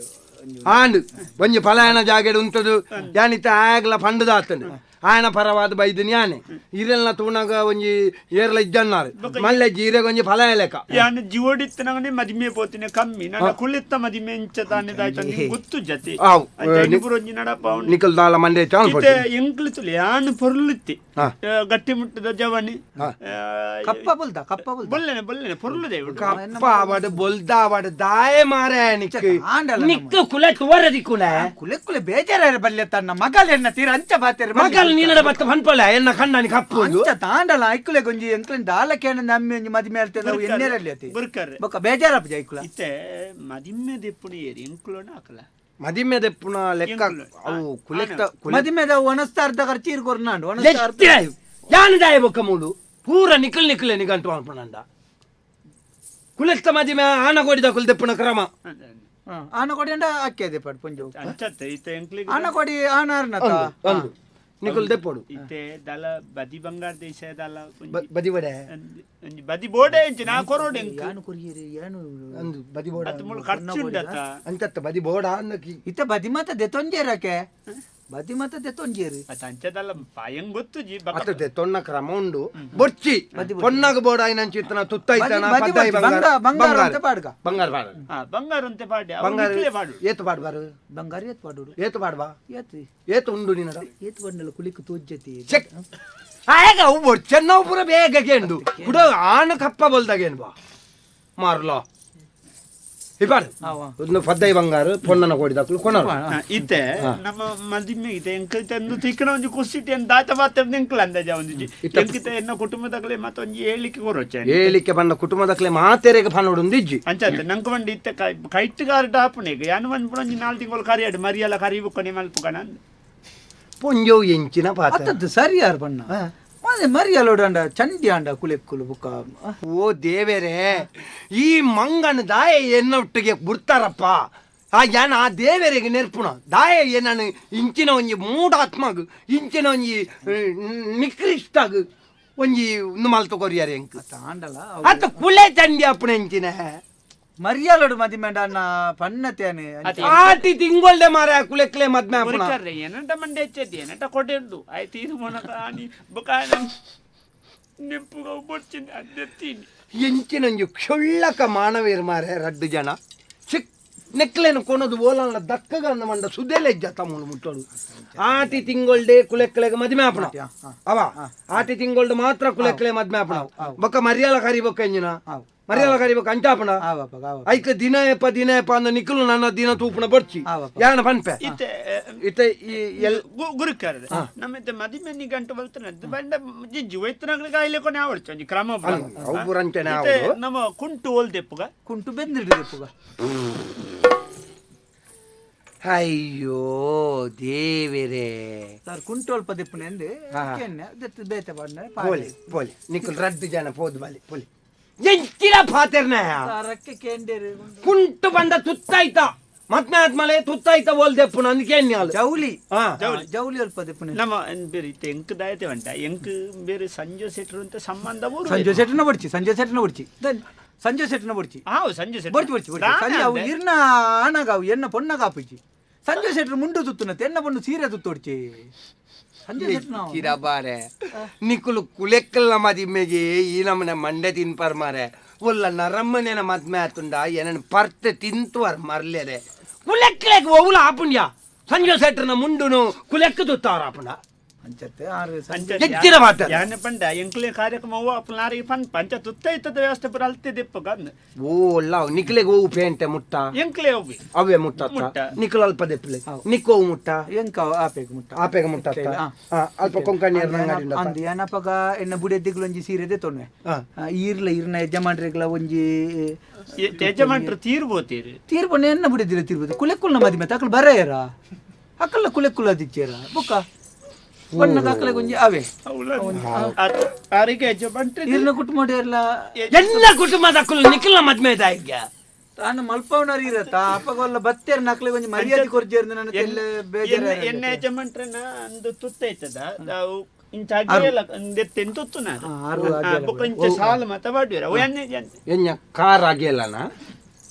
ಆಂಡ್ ಒಂಜಿ ಫಲಾಯಣ ಜಾಗೆಡ್ ಉಂಟದು ಯಾನಿತ್ತ ಆಗ್ಲ ಪಂಡದಾತನು ಆಯನ ಪರವಾದ ಬೈದಿನಿ ಯಾನೆ ಇರೆಲ್ನ ತೂಣಗ ಒಂಜಿ ಏರ್ಲ ಇಜ್ಜನ್ನಾರು ಮಲ್ಲೆ ಜೀರೆಗೆ ಒಂಜಿ ಫಲಾಯ ಲೆಕ್ಕ ಯಾನ್ ಜೀವಡಿತ್ತ ನಂಗನೆ ಮದಿಮೆ ಪೋತಿನ ಕಮ್ಮಿ ನನ್ನ ಕುಳಿತ್ತ ಮದಿಮೆ ಇಂಚ ತಾನೆ ದಾಯ್ತ ನಿಂಗೆ ಗೊತ್ತು ಜತಿ ಆವ್. ಒಂಜಿ ನಡಪ ಅವ್ನು ನಿಕಲ್ ದಾಲ ಮಂಡೆ ಚಾಲ್ ಇತ್ತೆ ಎಂಕ್ಲು ತುಲಿ ಯಾನ್ ಪೊರ್ಲುತ್ತಿ ಗಟ್ಟಿ ಮುಟ್ಟದ ಜವನಿ ಕಪ್ಪ ಬುಲ್ದ ಕಪ್ಪ ಬುಲ್ದ ಬೊಲ್ಲೆನೆ ಬೊಲ್ಲೆನೆ ಪೊರ್ಲುದೆ ಕಪ್ಪ ಅವಡು ಬೊಲ್ದ ಅವಡು ದಾಯ ಮಾರೆ ನಿಕ್ ಆಂಡಲ ನಿಕ್ಕ ಕುಲೆ ತುವರ ದಿಕ್ಕುಲೆ ಕುಲೆ ಕುಲೆ ಬೇಜಾರ ಬಲ್ಯ ತನ್ನ ಮಗಲ್ ಎನ್ನ ತೀರ ಅಂಚ ಬಾತೆರ್ ಮಗಲ್ ನೀನಡ ಬತ್ತ ಪನ್ಪೊಲೆ ಎನ್ನ ಕಣ್ಣನಿ ಕಪ್ಪು ಅಂಚ ತಾಂಡಲ ಐಕುಲೆ ಗೊಂಜಿ ಎಂಕ್ಲೆನ್ ದಾಲ ಕೇನ ನಮ್ಮಿ ಒಂಜಿ ಮದಿಮೆ ಅಲ್ತೆ ನಾವು ಎನ್ನೆರಲ್ಲಿ ಅತಿ ಗುರುಕರ್ರೆ ಬೊಕ್ಕ ಬೇಜಾರಪ್ಪ ಜೈಕುಲ ಇತ್ತೆ ಮದಿಮೆ ದೆಪ್ಪುಣಿ ಏರಿ ಎಂಕ್ಲೋಣ ಹಾಕಲ ಮದಿಮೆ ದೆಪ್ಪುನ ಲೆಕ್ಕ ಅವು ಕುಲೆತ್ತ ಕುಲೆ ಮದಿಮೆದ ಒಣಸ್ತ ಅರ್ಧ ಖರ್ಚು ಇರ್ ಕೊರ್ನಾಂಡು ಒಣಸ್ತ ಅರ್ಧ ಯಾನ್ ದಾಯ ಬೊಕ್ಕ ಮೂಲು ಪೂರ ನಿಕಲ್ ನಿಕಲೆ ನಿಗಂಟು ಅನ್ಪುನಂಡ ಕುಲೆತ್ತ ಮದಿಮೆ ಆನ ಕೊಡಿದ ಕುಲ್ ದೆಪ್ಪುನ ಕ್ರಮ ಆನ ಕೊಡಿ ಅಂಡ ಅಕ್ಕಿದೆ ಪಡ್ ಪುಂಜು ಅಂಚತ್ತೆ ಇತ್ತೆ ಎಂಕ್ಲಿಗೆ ಆನ ಕೊಡಿ ಆನಾರ್ನತ ಅಂದು ನಿಕುಲ್ ದೆಪ್ಪೊಡು ಇತ್ತೆ ದಲ ಬದಿ ಬಂಗಾರ ದೇಶ ದಲ ಬದಿ ಬಡೆ ಒಂಜಿ ಬದಿ ಬೋಡೆ ಇಂಚಿ ನಾ ಕೊರೋಡೆ ಎಂಕ್ ಯಾನು ಕೊರಿಯರಿ ಯಾನು ಅಂದು ಬದಿ ಬೋಡ ಅತ್ ಮುಳು ಖರ್ಚು ಉಂಡತ್ತ ಅಂಚತ್ತ ಬದಿ ಬೋಡ ಅನ್ನಕಿ ಇತ್ತ ಬದಿ ಮಾತ ದೆತೊಂಜೇರಕ್ಕೆ ಬದಿ ಮಾತ ದೆತೊಂಜೇರು ಅತ್ ಅಂಚದಲ್ಲ ಪಾಯಂಗ್ ಗೊತ್ತು ಜಿ ಬಕ ಅತ್ತತೆ ತೊಣ್ಣ ಕ್ರಮ ಉಂಡು ಬೊರ್ಚಿ ಪೊನ್ನಾಗ ಬೋಡ ಐನಂಚಿತ್ತನ ತುತ್ತೈತನ ಬದಿ ಪದ್ದಾಯಿ ಬೊರ್ಚಿ, ಬಂಗಾರ ಬಂಗಾರ ಅಂತ ಪಾಡ್ಗ. ಬಂಗಾರ ಪಾಡ ಹಾ ಬಂಗಾರ ಅಂತೆ ಪಾಡೆ ಅವು ಬಂಗಾರ ನಿಕ್ಲೆ ಪಾಡು ಏತು ಪಾಡ್ಬಾರು ಬಂಗಾರ ಏತ್ ಪಾಡೋಡು ಏತು ಪಾಡ್ಬಾ ಏತ್ ಏತು ಉಂಡು ನಿನ್ನಡ ಏತ್ ಬಂಡಲ ಕುಲಿಕ್ ತೋಜ್ಜತಿ ಚೆಕ್ ಆಗ ಅವು ಬೊರ್ಚನ್ನ ಪೂರ ಬೇಗ ಕೇಂಡು ಕುಡ ಆನ ಕಪ್ಪ ಬಲ್ದಾಗೇನು ಬಾ ಮಾರ್ಲಾ ಇಪಾಡು ಒಂದು ಪದ್ದೈ ಬಂಗಾರು ಪೊನ್ನನ ಕೋಡಿದಕ್ಕಲು ಕೊನರು. ಇತ್ತೆ ನಮ್ಮ ಮದಿಮೆ ಇತ್ತೆ ಎಂಕಲ್ ತಂದು ತಿಕ್ಕನ ಒಂಜಿ ಕುಸಿಟಿ ಅಂತ ದಾತ ಬಾತ ಎಂಕಲ್ ಅಂದಾಜ ಒಂಜಿ ಎಂಕಿತ ಎನ್ನ ಕುಟುಂಬದಾಗಲೇ ಮತ್ತೊಂಜಿ ಹೇಳಿಕೆ ಕೊರೊಚ್ಚೆ. ಹೇಳಿಕೆ ಬಂದ ಕುಟುಂಬದಕ್ಲೆ ಮಾತೆರೆಗೆ ಪನ್ನೊಡು ಇಜ್ಜಿ. ಅಂಚಾತ ನಂಗೆ ಬಂಡಿ ಇತ್ತೆ ಕೈಟ್ಗಾರ ಡಾಪುನೆಗ್ ಯಾನು ಬಂದ್ಪುಣ ಒಂಜಿ 4 ತಿಂಗಳು ಕರಿಯಾಡು ಮರಿಯಲ್ಲ ಕರಿ ಬುಕ್ಕನೆ ಮಲ್ಪುಕಣ. ಪೊಂಜೋ ಎಂಚಿನ ಪಾತ ಅತ್ತದ್ದು ಸರಿ ಯಾರು ಬಣ್ಣ ಮಾದೆ ಮರಿಯಲೋಡಂಡ ಚಂಡಿ ಆಂಡ ಕುಲೆಕ್ಕುಲು ಬುಕ್ಕ. ಓ ದೇವರೇ, ಈ ಮಂಗನ ದಾಯ ಎನ್ನೊಟ್ಟಿಗೆ ಬಿಡ್ತಾರಪ್ಪ. ಆ ಯಾನ ಆ ದೇವರಿಗೆ ನೆರ್ಪುಣ ದಾಯ ಏನನು ಇಂಚಿನ ಒಂಜಿ ಮೂಢಾತ್ಮಗ್ ಇಂಚಿನ ಒಂಜಿ ನಿಕೃಷ್ಟಾಗ್ ಒಂಜಿ ಒಂದು ಮಲ್ತು ಕೊರಿಯಾರ ಎಂಕ್ ಆಂಡಲ ಅತ್ತ ಕುಲೆ ಚಂಡಿ ಅಪ್ಪಣ ಎಂಚಿನ ಮರಿಯಲೋಡು ಮದಿಮೆಂಡ ಅಣ್ಣ ಪನ್ನತೇನೆ. ಆಟಿ ತಿಂಗೊಳ್ದೆ ಮಾರ ಕುಲೆಕ್ಲೆ ಮದ್ಮೆ ಅಪ್ಪಣ. ಕೊರಿಕರ್ರೆ ಏನಂಟ ಮಂಡೆ ಹೆಚ್ಚೆದ್ದಿ ಏನಂಟ ಕೊಡೆ ಉಂಡು ಆಯ್ತು ಇದು ಮೊನಕ ಆನಿ ಬೊಕ ನೆಂಪುಗ ಬೊಡ್ಚಿನ ಅದ್ದೆತ್ತೀನಿ. ಎಂಚಿನ ಒಂಜಿ ಕ್ಷುಲ್ಲಕ ಮಾನವೀರ್ ಮಾರೆ ರಡ್ಡು ಜನ ಚಿಕ್ ನೆಕ್ಲೆನು ಕೊನದು ಓಲನ್ನ ದಕ್ಕಗ ಅಂದ ಮಂಡ ಸುದೇಲೆ ಜತ ಮುಳು ಮುಟ್ಟೋಡು. ಆಟಿ ತಿಂಗೊಳ್ಡೆ ಕುಲೆಕ್ಲೆಗೆ ಮದ್ಮೆ ಆಪಣ ಅವ ಆಟಿ ತಿಂಗೊಳ್ಡು ಮಾತ್ರ ಕುಲೆಕ್ಲೆ ಮದ್ಮೆ ಆಪಣ ಬೊಕ್ಕ ಮರ್ಯಾಲ ಕರಿ ಬೊಕ್ಕ ಎಂಜಿನ ಮರ್ಯಾಲ ಕರಿ ಬೊಕ್ಕ ಅಂಚಾಪಣ ಐಕ ದಿನ ಎಪ್ಪ ದಿನ ಎಪ್ಪ ಅಂದ ನಿಕ್ಕಲು ನನ್ನ ದಿನ ತೂಪುಣ ಬಡ್ಚಿ ಯಾನ ಪನ್ಪೆ ಇತ್ತೆ ಇತ್ತೆ ಈ ಎಲ್ ಗುರುಕರ್ರೆ ನಮ್ಮ ಮದಿಮೆ ಗಂಟು ಬಲ್ತನ ಬಂಡ ಜಿಜ್ಜಿ ಒಯ್ತನಾಗ್ಲಿಗೆ ಆಯ್ಲೆ ಕೊನೆ ಆವಡ್ಚು ಒಂಜಿ ಕ್ರಮ ಅವು ಪುರಂಚನೆ ಇತ್ತೆ ಆವಡು. ನಮ್ಮ ಕುಂಟು ಓಲ್ದೆಪ್ಪುಗ ಕುಂಟು ಬೆಂದಿಡ್ದೆಪ್ಪುಗ. ಅಯ್ಯೋ ದೇವರೇ ಸರ್ ಕುಂಟು ಅಲ್ಪ ದೆಪ್ಪುನೆ ಅಂದೆ ಬೇತೆ ಪಾಡ್ನೆ. ಪೋಲಿ ಪೋಲಿ ನಿಕ್ಕಲು ರಡ್ಡು ಜನ ಪೋದು ಬಾಲಿ ಪೋಲಿ ಎಂಚಿನ ಪಾತೆರ್ನ ರಕ್ಕೆ ಕೇಂಡೇರು ಕುಂಟು ಬಂದ ತುತ್ತಾಯ್ತ ಮದ್ಮೆ ಆದ್ಮೇಲೆ ತುತ್ತಾಯ್ತ ಓಲ್ದೆಪ್ಪುನ ಅಂದ್ಕೆ ಜೌಲಿ ಹಾ ಜೌಲಿ ಅಲ್ಪ ದೆಪ್ಪುನೆ. ನಮ್ಮ ಬೇರೆ ಇತ್ತೆ ಎಂಕ್ ದಾಯತೆ ಉಂಟ ಎಂಕ್ ಬೇರೆ ಸಂಜೆ ಸೆಟ್ರು ಅಂತ ಸಂಬಂಧ ಊರು. ಸಂಜೆ ಸೆಟ್ನ ಬಡ್ಚಿ ಸಂಜೆ ಸೆಟ್ನ ಬಡ್ಚಿ ಸಂಜೆ ಸೆಟ್ನ ಬಡ್ಚಿ ಹಾವು ಸಂಜೆ ಸೆಟ್ರು ಬಡ್ಚಿ ಬಡ್ಚಿ ಬಡ್ಚಿ ಸಂಜೆ ಅವು ಇರ್ನ ಆನಗಾವು ಎನ್ನ ಪೊನ್ನಗ ಆಪಿಚಿ ಸಂಜೆ ಸೆಟ್ರು ಮುಂಡು ತುತ್ತುನತ್ತೆ ಎನ್ನ ಪೊಣ್ಣು ಸೀರೆ ತುತ್ತೊಡ್ಚಿ ಸಂಜೆ ಸೆಟ್ರು ನಾವು ಚಿರಬಾರೆ ನಿಕ್ಕುಲು ಕುಲೆಕ್ಕಲ್ಲ ಮದಿಮ್ಮೆಗೆ ಈ ನಮ್ಮನೆ ಮಂಡೆ ತಿನ್ಪರ್ ಮಾರೆ ಒಲ್ಲ ನರಮ್ಮನೇನ ಮದ್ಮೆ ಆತುಂಡ ಏನನ್ ಪರ್ತೆ ತಿಂತುವರ್ ಮರ್ಲೇರೆ ಕುಲೆಕ್ಲೆಗ್ ಒವ್ಲ ಆಪುಂಡ್ಯ ಸಂಜೆ ಸೆಟ್ರನ ಮುಂಡುನು ಕುಲೆಕ್ಕ ತುತ್ತಾರ ಆಪುಂಡ. ಅಂಚತ್ತೆ ಆರು ಸಂಜೆ ಎಚ್ಚಿನ ಮಾತು. ಯಾನೆ ಪಂಡ ಎಂಕ್ಲೆ ಕಾರ್ಯಕ್ರಮ ಅವ್ವ ಅಪ್ಪನಾರಿಗೆ ಪನ್ ಪಂಚ ತುತ್ತ ಇತ್ತದ ವ್ಯವಸ್ಥೆ ಪುರ ಅಲ್ತೆ ದೆಪ್ಪುಗ ಅಂದ್. ಓ ಅಲ್ಲ ನಿಕ್ಲೆಗ್ ಓವು ಪೇಂಟೆ ಮುಟ್ಟ ಎಂಕ್ಲೆ ಅವ್ವಿ ಅವೇ ಮುಟ್ಟ ಮುಟ್ಟ. ನಿಕ್ಕಲು ಅಲ್ಪ ದೆಪ್ಪಲೆ ನಿಕ್ಕೋ ಮುಟ್ಟ ಎಂಕ ಆಪೇಗ ಮುಟ್ಟ ಆಪೇಗ ಮುಟ್ಟ ಅಲ್ಪ ಕೊಂಕಣಿ ಅಂದ್ ಏನಪ್ಪಗ ಎನ್ನ ಬುಡೆದಿಗ್ಲ ಒಂಜಿ ಸೀರೆ ತೊನ್ವೆ ಈರ್ಲ ಇರ್ನ ಯಜಮಾನ್ರಿಗ್ಲ ಒಂಜಿ ಯಜಮಾನ್ರು ತೀರ್ಬೋತೀರಿ ತೀರ್ಪೊನ್ನೆ ಎನ್ನ ಬುಡೆದಿಲ್ಲ ತೀರ್ಬೋದು ಕುಲೆಕ್ಕುಲ್ನ ಮದಿಮೆ ತಕಲ್ ಬರೆಯರ ಅಕ್ಕಲ್ಲ ಕುಲೆಕ್ಕುಲ್ಲ ದಿಚ್ಚೇರ ಬುಕ್ಕ ಬಣ್ಣ ಅಕ್ಕಲೆ ಒಂಜಿ ಅವೇ ಆರಿಗೆ ಯಜಮಾನ್ರು ಇರ್ನ ಕುಟುಂಬ ಇರ್ಲ ಎಲ್ಲ ಕುಟುಂಬದ ಕುಲ್ ನಿಖಿಲ ಮದ್ಮೆ ಇದ್ದ ತಾನು ಮಲ್ಪವನರ್ ಇರತ್ತ ಅಪ್ಪಗೊಲ್ಲ ಬತ್ತೇರ್ ನಕ್ಲೆ ಒಂಜಿ ಮರ್ಯಾದೆ ಕೊರ್ಜೇರ್ ನನ್ನ ತೆಲ್ಲೆ ಬೇಜಾರ. ಎನ್ನ ಯಜಮಾನ್ರನ ಅಂದು ತುತ್ತ ಇತ್ತದ ಅವು ಇಂಚ ಅಗೆಯಲ್ಲ ಅಂದೆತ್ತೆನ್ ತುತ್ತು ನಾನು ಆರು ಅಗೆಯಲ್ಲ. ಬೊಕ್ಕ ಇಂಚ ಸಾಲು ಮತ ಬಾಡ್ವೇರ ಅವು ಎನ್ನೆ ಎನ್ನ ಕಾರ್ ಅಗೆಯಲ್ಲನ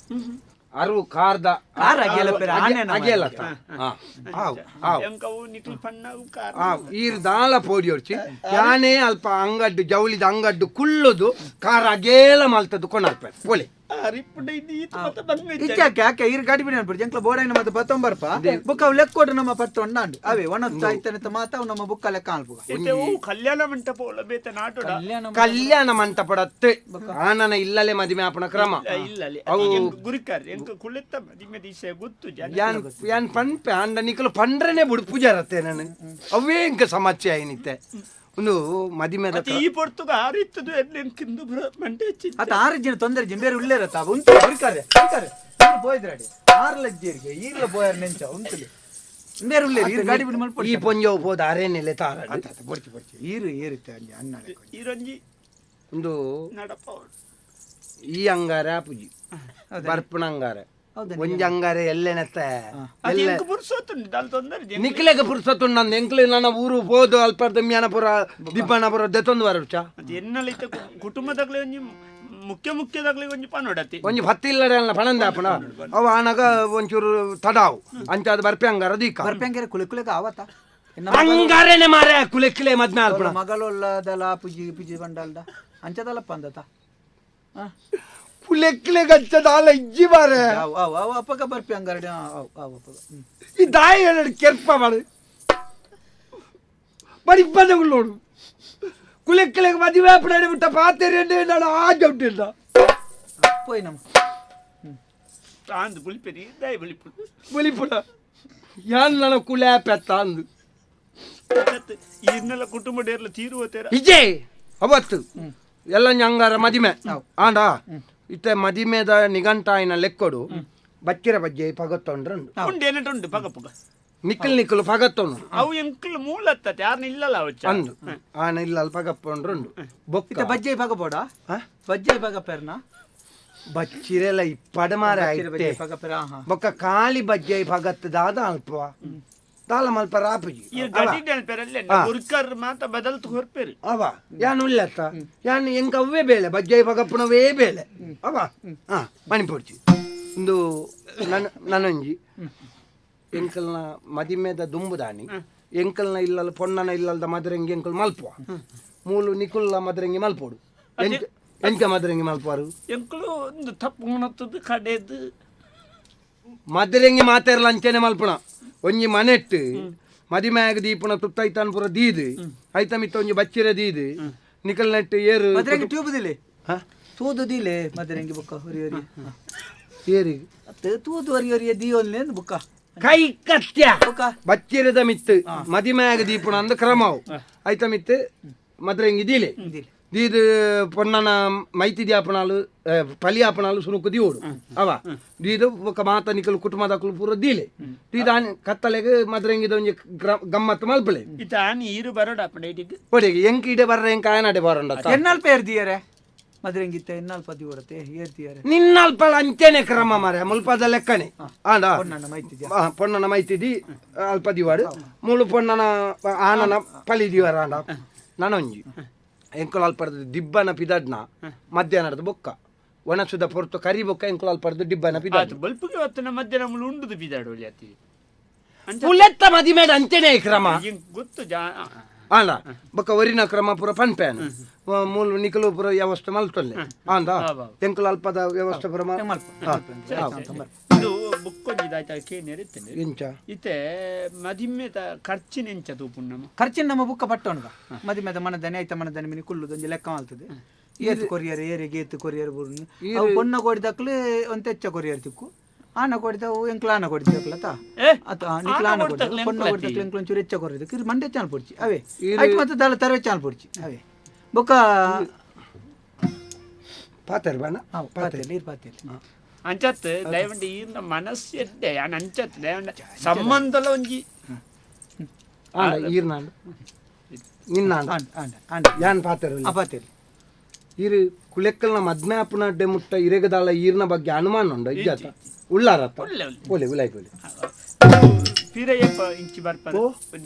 ಅರು ಕಾರ್ದ ಕಾರ್ ಅಗೆಯಲ್ಲ ಪೇರ, ಆನೆನ ಅಗೆಯಲ್ಲ ಆವ್ ಆವ್ ಎಂಕವು ನಿಖಿಲ್ ಪಣ್ಣವು ಕಾರ್ ಆವ್ ಈರ್ ದಾಲ ಪೋಡಿ ಹೊಡ್ಚಿ ಯಾನೇ ಅಲ್ಪ ಅಂಗಡ್ಡು ಜೌಳಿದ ಅಂಗಡ್ಡು ಕುಲ್ಲುದು ಕಾರ್ ಅಗೇಲ ಮಲ್ತದ್ದು ಕೊನರ್ಪೆ ಪೋಲಿ. ಅರಿಪುಡ ಇದು ಈತ ಮತ ಬಂದ್ಮೆ ಇಚ್ಚಾಕೆ ಆಕೆ ಇರ್ ಗಾಡಿ ಬಿಡಿ ಅನ್ಬಿಡಿ ಜಂಕ್ಲ ಬೋಡೈನ ಮತ್ತೆ ಬತ್ತೊಂಬರ್ಪ ಬುಕ್ಕ ಅವು ಲೆಕ್ಕೋಡು ನಮ್ಮ ಪತ್ತ ಉಂಡಾಂಡು ಅವೇ ಒಣಸ್ತಾ ಇತ್ತನಂತ ಮಾತ ಅವು ನಮ್ಮ ಬುಕ್ಕ ಲೆಕ್ಕ ಅನ್ಪುಗ. ಇತ್ತೆ ಅವು ಕಲ್ಯಾಣ ಮಂಟಪ ಒಳ ಬೇತ ನಾಟೋಡ. ಕಲ್ಯಾಣ ಕಲ್ಯಾಣ ಮಂಟಪಡತ್ತೆ ಆನನ ಇಲ್ಲಲೆ ಮದಿಮೆ ಆಪಣ ಕ್ರಮ. ಇಲ್ಲ ಅಲ್ಲಿ ಅವು ಗುರಿಕಾರ್ ಎಂಕ ಕುಳಿತ ಮದಿಮೆ ದಿವಸ ಗೊತ್ತು ಜನ. ಯಾನ್ ಯಾನ್ ಪನ್ಪೆ ಅಂಡ ನಿಕಲು ಪಂಡ್ರನೆ ಬುಡು ಪೂಜಾರತ್ತೆ ನಾನು ಅವೇ ಇಂಕ ಸಮಸ್ಯೆ ಆಯ್ನಿತ್ತೆ ಒಂದು ಮದಿಮೆದ ಮತ್ತೆ ಈ ಪೊರ್ತುಗ ಆರಿತ್ತದು ಎಲ್ಲಿ ಮಂಡೆ ಹೆಚ್ಚಿತ್ತು. ಅತ ಆರು ಜನ ತೊಂದರೆ ಜನ ಬೇರೆ ಉಳ್ಳೇರತ್ತ ಉಂಟು ಹುಡುಕಾರೆ ಹುಡುಕಾರೆ ಪೋಯ್ದ್ರಾಡಿ ಆರು ಲಜ್ಜೇರಿಗೆ ಈರ್ಲ ಪೋಯಾರ ನೆಂಚ ಉಂಟುಲಿ ಬೇರೆ ಉಳ್ಳೇರಿ ಈರ್ ಗಾಡಿ ಬಿಡಿ ಮಲ್ಪೊಡಿ ಈ ಪೊಂಜವು ಪೋದ ಅರೇನೆಲೆ ತಾರ ಬೊಡ್ಚಿ ಬೊಡ್ಚಿ ಈರು ಏರುತ್ತೆ ಅಲ್ಲಿ ಅನ್ನ ಲೆಕ್ಕ. ಈರೊಂಜಿ ಒಂದು ನಡಪ ಈ ಅಂಗಾರ ಪೂಜಿ ಬರ್ಪಣ ಅಂಗಾರ ಹೌದಾ? ಒಂಜಿ ಅಂಗಾರ ಎಲ್ಲೆನತ್ತೆ ಅದು ಎಂಕ್ ಪುರ್ಸೊತ್ತುಂಡು ದಾಲ್ ತೊಂದರೆ ಜನ. ನಿಕ್ಲೆಗ ಪುರ್ಸೊತ್ತು ನನ್ನ ಎಂಕ್ಲೆ ನನ್ನ ಊರು ಪೋದು ಅಲ್ಪರ್ದ ಮ್ಯಾನಪುರ ದಿಬ್ಬನಪುರ ದೆತ್ತೊಂದು ಬರುಚ. ಮತ್ತೆ ಎನ್ನಲಿತ್ತ ಕುಟುಂಬದಾಗ್ಲೇ ಒಂಜಿ ಮುಖ್ಯ ಮುಖ್ಯದಾಗ್ಲೇ ಒಂಜಿ ಪನೋಡತಿ ಒಂಜಿ ಹತ್ತು ಇಲ್ಲಡೆ ಅಲ್ಲ ಪಣಂದ ಅಪ್ಪಣ ಅವ ಆನಗ ಒಂಚೂರು ತಡಾವು ಅಂಚಾದ ಬರ್ಪೆ ಅಂಗಾರ ದೀಕ ಬರ್ಪೆಂಗೆರೆ ಕುಲೆ ಕುಲೆಗ ಆವತ್ತ ಎನ್ನ ಅಂಗಾರೇನೆ ಮಾರೆ ಕುಲೆಕ್ಲೆ ಮದ್ಮೆ ಅಲ್ಪಣ ಮಗಳೊಲ್ಲದಲ ಪುಜಿ ಪುಜಿ ಬಂಡಲ್ದ ಅಂಚದಲ್ಲಪ್ಪ ಅಂದತ ಕುಲೆಕ್ಲೆ ಗಚ್ಚದ ಅಲ್ಲ ಇಜ್ಜಿ ಮಾರೆ. ಅವು ಅವು ಅವು ಅಪ್ಪಗ ಬರ್ಪಿ ಅಂಗಾರಡಿ ಅವು ಅವು ಅಪ್ಪಗ ಹ್ಮ್. ಈ ದಾಯಿ ಹೇಳಿ ಕೆರ್ಪ ಮಾಡು ಬಡಿ ಇಪ್ಪತ್ತುಳ್ಳೋಡು ಕುಲೆಕ್ಲೆ ಮದುವೆ ಅಪ್ಪಣ ಬಿಟ್ಟ ಪಾತೆರೆ ನಾನು ಆ ಜೌಟಿಲ್ಲ. ಪೋಯ್ ನಮ್ಮ ಆಂದ್ ಬುಲಿಪೆರಿ ದಾಯ ಬುಲಿಪು ಬುಲಿಪುಡ ಯಾನ್ ನನ್ನ ಕುಲೆ ಪೆತ್ತ ಅಂದು ಇನ್ನೆಲ್ಲ ಕುಟುಂಬ ಡೇರ್ಲ ತೀರುವತೇರ ವಿಜಯ್ ಅವತ್ತು ಎಲ್ಲ ಅಂಗಾರ ಮದಿಮೆ ಆಂಡ ಇತ್ತೆ ಮದಿಮೆದ ನಿಘಂಟಾಯಿನ ಲೆಕ್ಕೊಡು ಬಚ್ಚಿರ ಬಜ್ಜೆ ಪಗತ್ತೊಂಡ್ರಂಡು ಉಂಡು ಏನೇಟು ಉಂಡು ಪಗ ಪಗ ನಿಕ್ಕಲ್ ನಿಕ್ಕಲು ಪಗತ್ತೊಂಡು ಅವು ಎಂಕ್ಲು ಮೂಲತ್ತತೆ ಯಾರನ್ನ ಇಲ್ಲಲ್ಲ ಅವು ಅಂದು ಆನ ಇಲ್ಲ ಅಲ್ಪ ಪಗಪ್ಪೊಂಡ್ರುಂಡು ಇತ್ತೆ ಬೊಕ್ಕ ಬಜ್ಜೈ ಪಗ ಬೋಡ ಬಜ್ಜೈ ಪಗ ಪೆರ್ನ ಬಚ್ಚಿರೆಲ್ಲ ಇಪ್ಪಡ ಮಾರ ಐತೆ ಪಗ ಪೆರ ಹಾ ಬೊಕ್ಕ ಖಾಲಿ ಬಜ್ಜೈ ಪಗತ್ತು ದಾದ ಅಲ್ಪ ದಾಲ ಮಲ್ಪ ರಾಪುಜಿ ಈ ಗಡಿ ನೆನಪೇರಲ್ಲೇ ಗುರ್ಕರ್ ಮಾತ ಬದಲ್ತು ಹೊರ್ಪೇರು ಅವ ಯಾನ್ ಉಲ್ಲತ್ತ ಯಾನ್ ಎಂಕ ಅವ್ವೇ ಬೇಳೆ ಬಜ್ಜೈ ಪಗಪ್ಪುನವೇ ಬೇಳೆ ಅವ ಹಾ ಮಣಿಪುರ್ಚಿ ಒಂದು ನನ್ನ ನನೊಂಜಿ ಎಂಕಲ್ನ ಮದಿಮೆದ ದುಂಬುದಾನಿ ಎಂಕಲ್ನ ಇಲ್ಲಲ್ ಪೊನ್ನನ ಇಲ್ಲಲ್ದ ಮದರಂಗಿ ಎಂಕಲ್ ಮಲ್ಪುವ ಮೂಲು ನಿಕುಲ್ಲ ಮದರಂಗಿ ಮಲ್ಪೋಡು ಎಂಕ ಎಂಕ ಮದರಂಗಿ ಮಲ್ಪುವರು ಎಂಕ್ಲು ಒಂದು ತಪ್ಪು ಉಣತ್ತದು ಕಡೆದು ಮದರಂಗಿ ಮಾತೆರ್ಲ ಅಂಚನೆ ಮಲ್ಪುಣ ಒಂಜಿ ಮನೆಟ್ಟು ಮದಿಮೆಯಾಗ ದೀಪುನ ತುತ್ತೈತಾನ್ ಪೂರ ದೀದು ಐತ ಮಿತ್ತ ಒಂಜಿ ಬಚ್ಚಿರ ದೀದು ನಿಕಲ್ ನೆಟ್ಟು ಏರು ಮದ್ರಂಗಿ ಟ್ಯೂಬ್ ದಿಲೆ ಹಾ? ತೂದು ದಿಲೆ ಮದ್ರಂಗಿ ಬುಕ್ಕ ಹೊರಿ ಹೊರಿ ಏರಿ ಅತ್ತೆ ತೂದು ಹೊರಿ ಹೊರಿ ದಿಯೋನ್ಲೆ ಬುಕ್ಕ ಕೈ ಕತ್ಯ ಬುಕ್ಕ ಬಚ್ಚಿರದ ಮಿತ್ತು ಮದಿಮೆಯಾಗ ದೀಪುಣ ಅಂದ ಕ್ರಮವು ಐತ ಮಿತ್ತು ಮದ್ರಂಗಿ ದೀಲೆ ದಿಲೆ. ದೀದು ಪೊನ್ನನ ಮೈತಿ ದ್ಯಾಪಣಾಲು ಪಲಿ ಆಪಣಾಲು ಸುರುಕು ದಿಯೋಡು ಅವ ದೀದು ಬೊಕ್ಕ ಮಾತ ನಿಕಲು ಕುಟುಂಬದಕುಲು ಪೂರ ದೀಲೆ ದೀದ ಕತ್ತಲೆಗ್ ಮದ್ರಂಗಿದ ಒಂಜಿ ಗಮ್ಮತ್ತು ಮಲ್ಪಲೆ ಇತ್ತ ಆನಿ ಈರು ಬರೋಡ ಅಪ್ಪಂಡ ಇಡಿಗ್ ಒಡೆಗೆ ಎಂಕ್ ಇಡೆ ಬರ್ರ ಎಂಕ್ ಆಯನಡೆ ಬರಂಡ ಎನ್ನಾಲ್ಪ ಏರ್ದಿಯರೆ ಮದ್ರಂಗಿತ್ತ ಎನ್ನಾಲ್ಪ ದಿಯೋಡತೆ ಏರ್ದಿಯರೆ ನಿನ್ನಲ್ಪ ಅಂಚೆನೆ ಕ್ರಮ ಮಾರೆ ಮುಲ್ಪದ ಲೆಕ್ಕನೆ ಆಂಡ ಪೊನ್ನನ ಮೈತಿ ಆ, ಪೊನ್ನನ ಮೈತಿದಿ ಅಲ್ಪ ದಿವಾಡು ಮೂಲು ಪೊನ್ನನ ಆನನ ಪಲಿ ದಿವಾರ ಆಂಡ ನನೊಂಜಿ ಎಂಕುಲು ಅಲ್ಪರ್ದು ದಿಬ್ಬನ ಪಿದಡ್ನ ಮಧ್ಯಾಹ್ನದ ಬೊಕ್ಕ ಒಣಸುದ ಪೊರ್ತು ಕರಿ ಬೊಕ್ಕ ಎಂಕುಲು ಅಲ್ಪರ್ದು ದಿಬ್ಬನ ಪಿದಡ್ ಆತು ಬಲ್ಪುಗೆ ಹೊತ್ತು ನಮ್ಮ ಮಧ್ಯಾಹ್ನ ಮುಳು ಉಂಡುದು ಬಿದಾಡು ಅತಿ ಪುಲೆತ್ತ ಮದಿಮೇಡ ಅಂಚೆನೆ ಕ್ರಮ ಎಂಕ್ ಗೊತ್ತು ಜಾ ಆಂಡ ಬೊಕ್ಕ ಒರಿನ ಕ್ರಮ ಪೂರ ಪನ್ಪೇನು ಮೂಲು ನಿಕಲು ಪೂರ ವ್ಯವಸ್ಥೆ ಮಲ್ತೊಲ್ಲೆ ಆಂದ ಎಂಕುಲು ಅಲ್ಪದ ವ್ಯವಸ್ಥೆ ಪೂರ ಮಲ್ಪ ಇದು ಬುಕ್ ಒಂಜಿದಾಯ್ತು ಕೇನೇರ್ ಇತ್ತೇನೆ ಎಂಚ ಇತ್ತೆ ಮದಿಮ್ಮೆದ ಖರ್ಚಿನ ಎಂಚ ತೂಪುಣ್ಣಮ್ಮ ಖರ್ಚಿನ ನಮ್ಮ ಬುಕ್ಕ ಪಟ್ಟೋಣದ ಮದಿಮೆದ ಮನದನೆ ಐತ ಮನದನೆ ಮಿನಿ ಕುಲ್ಲುದೊಂಜಿ ಲೆಕ್ಕ ಮಲ್ತದೆ ಏತು ಕೊರಿಯರ್ ಏರಿಗೆ ಏತು ಕೊರಿಯರ್ ಬುರುನು ಅವು ಪೊನ್ನ ಕೋಡಿದಕ್ಲು ಒಂದ್ ತೆಚ್ಚ ಕೊರಿಯರ್ ತಿಕ್ಕು ಆನ ಕೊಡಿದವು ಎಂಕ್ಲ ಆನ ಕೊಡಿದಕ್ಲ ತಾ ಏ, ಅತ ನಿಕ್ಲ ಆನ ಆನ ಕೊಡಿದಕ್ಲು ಕೊಡ್ದಕ್ಲು ಪೊನ್ನ ಎಂಕ್ಲ ಕೊಡಿದಕ್ಲು ಎಂಕ್ಲ ಒಂಚೂರು ಹೆಚ್ಚ ಕೊರಿದಕ್ಕೆ ಇದು ಮಂಡೆ ಚಾನ್ ಪೊಡ್ಚಿ ಅವೇ ಐಟ್ ಮತ್ತೆ ದಾಲ ತರವೆ ಚಾನ್ ಪೊಡ್ಚಿ ಅವೇ ಬೊಕ್ಕ ಪಾತೆರ್ ಬಾಣ ಹಾಂ ಪಾತೆಲ್ ಇರ್ ಪಾತೆಲ್ ಅಂಚತ್ ದಯವಂಡ ಈರ್ನ ಮನಸ್ಸು ಎಡ್ಡೆ ಯಾನ್ ಅಂಚತ್ ದಯವಂಡ ಸಂಬಂಧಲ ಒಂಜಿ ಆಂಡ ಈರ್ನಾಂಡ ನಿನ್ನಾಂಡ ಆಂಡ ಆಂಡ ಆಂಡ ಯಾನ್ ಪಾತೆರ್ ಆ ಪಾತೆಲ್ ಇರು ಕುಲೆಕ್ಕಲ್ನ ಮದ್ಮ್ಯಾಪುನ ಅಡ್ಡೆ ಮುಟ್ಟ ಇರೆಗದಾಳ ಈರ್ನ ಬಗ್ಗೆ ಅನುಮಾನ ಉಂಡು ಇಜ್ಜಾತ ಉಳ್ಳಾರತ್ತ ಉಳ್ಳೆ ಉಳ್ಳೆ. ಒಲೆ ಉಲಾಯ್ ಒಲೆ ಪಿರಯ್ಯಪ್ಪ ಇಂಚಿ ಬರ್ಪದ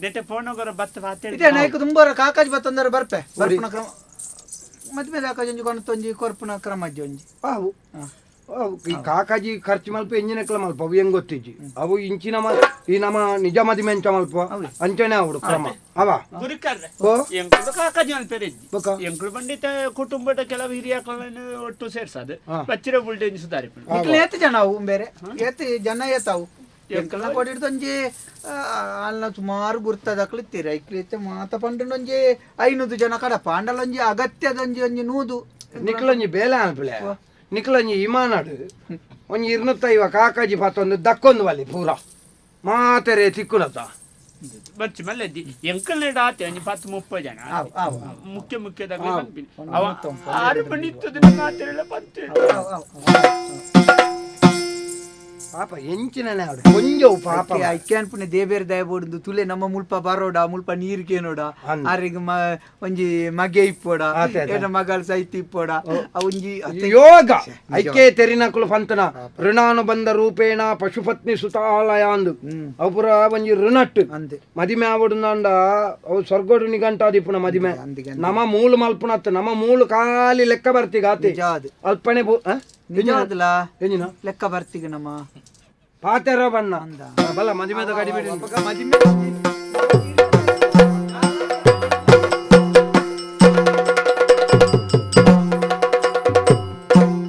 ನೆಟೆ ಫೋನಗರ ಬತ್ತ ಪಾತೆ ಇದೇ ನಾಯ್ಕ ತುಂಬ ಕಾಕಾಜಿ ಬತ್ತಂದ್ರೆ ಬರ್ಪೆ ಬರ್ಪುನ ಕ್ರಮ ಮದ್ಮೆ ಕಾಕಾಜಿ ಒಂಜಿ ಕೊನತೊಂಜಿ ಕೊರ್ಪುನ ಕ್ರಮ ಅಜ್ಜಿ ಒಂಜಿ ಅವು ಅವು ಈ ಕಾಕಾಜಿ ಖರ್ಚು ಮಲ್ಪ ಎಂಜಿನಕ್ಲ ಮಲ್ಪ ಅವು ಹೆಂಗ್ ಗೊತ್ತಿಜ್ಜಿ ಅವು ಇಂಚಿನ ಈ ನಮ್ಮ ನಿಜ ಮದಿಮೆ ಅಂಚ ಮಲ್ಪ ಅಂಚನೆ ಅವಡು ಕ್ರಮ ಅವ ಗುರಿಕಾರ್ರೆ ಓ ಎಂಕುಲು ಕಾಕಾಜಿ ಮಲ್ಪೆರೆಜ್ಜಿ ಬೊಕ್ಕ? ಎಂಕುಲು ಬಂಡಿತ ಕುಟುಂಬದ ಕೆಲವು ಹಿರಿಯಾಕಲನ್ನು ಒಟ್ಟು ಸೇರ್ಸದು ಬಚ್ಚಿರ ಬುಲ್ಡೆ ಸುಧಾರಿಪುಂಡು ನಿಕ್ಲ ಏತ್ ಜನ ಅವು ಬೇರೆ ಏತ್ ಜನ ಏತಾವು ಎಂಕಲ್ನ ಕೊಡಿಡ್ದೊಂಜಿ ಅಲ್ನ ಸುಮಾರು ಗುರ್ತದಕ್ಲು ಇತ್ತೀರ ಐಕ್ಲು ಮಾತ ಪಂಡೊಂಜಿ 500 ಜನ ಕಡಪ ಅಂಡಲೊಂಜಿ ಅಗತ್ಯದೊಂಜಿ ಒಂಜಿ 100 ನಿಕ್ಲೊಂಜಿ ಬೇಲೆ ಅನ್ಪಲೆ ನಿಕ್ಲೊಂಜಿ ಇಮಾನಾಡು ಒಂಜಿ 250 ಕಾಕಾಜಿ ಪಾತೊಂದು ದಕ್ಕೊಂದು ವಲಿ ಪೂರ ಮಾತೆರೆ ತಿಕ್ಕುನತ ಬಚ್ಚಿ ಮಲ್ಲೆದ್ದಿ ಎಂಕಲ್ನೆಡ್ ಆತೆ ಒಂಜಿ 10 30 ಜನ ಆವು ಆವು ಮುಖ್ಯ ಮುಖ್ಯದಾಗ ಪನ್ಪಿನಿ ಅವ ಆರು ಮಣಿತ್ತದ ಮಾತೆರೆಲ್ಲ ಪಂತೆ ಆವು ಆವು ಆವು. ಪಾಪ ಎಂಚಿನನೆ ಅವಡು ಕೊಂಜವು ಪಾಪ ಐಕೆ ಅನ್ಪುಣೆ ದೇಬೇರ್ ದಯ ಬೋಡುಂದು ತುಲೆ ನಮ್ಮ ಮುಲ್ಪ ಬರೋಡ ಮುಲ್ಪ ನೀರ್ ಕೇನೋಡ ಅಂದ್. ಆರೆಗ್ ಒಂಜಿ ಮಗೆ ಇಪ್ಪೋಡ ಆತೆ ಆತೆ. ಏನ ಮಗಲ್ ಸೈತಿ ಇಪ್ಪೋಡ ಆ ಒಂಜಿ ಅತ್ತೆ ಯೋಗ ಐಕೆ ತೆರಿನಕುಲು ಫಂತನ ಋಣಾನುಬಂಧ ರೂಪೇಣ ಪಶುಪತ್ನಿ ಸುತಾಲಯ ಅಂದು ಅವು ಪೂರ ಒಂಜಿ ಋಣಟ್ಟು ಅಂದೆ. ಮದಿಮೆ ಆವಡುಂದಾಂಡ ಅವು ಸ್ವರ್ಗೋಡು ನಿಗಂಟಾದಿಪ್ಪುನ ಮದಿಮೆ ಅಂದಿಗೆ ನಮ ಮೂಲು ಮಲ್ಪುನತ್ತು ನಮ್ಮ ಮೂಲು ಖಾಲಿ ಲೆಕ್ಕ ಬರ್ತಿಗ ಆತೆ ನಿಜ ಅದು. ಅಲ್ಪನೆ ಬೋ ಆ? ನಿಜ ಅದಲ್ಲ ಎಂಜಿನ ಲೆಕ್ಕ ಬರ್ತಿಗ ನಮ್ಮ ಪಾತೆರ ಬಣ್ಣ ಅಂದ. ಬಲ್ಲ ಮದಿಮೆದ ಕಡಿಮೆ ಮದಿಮೆ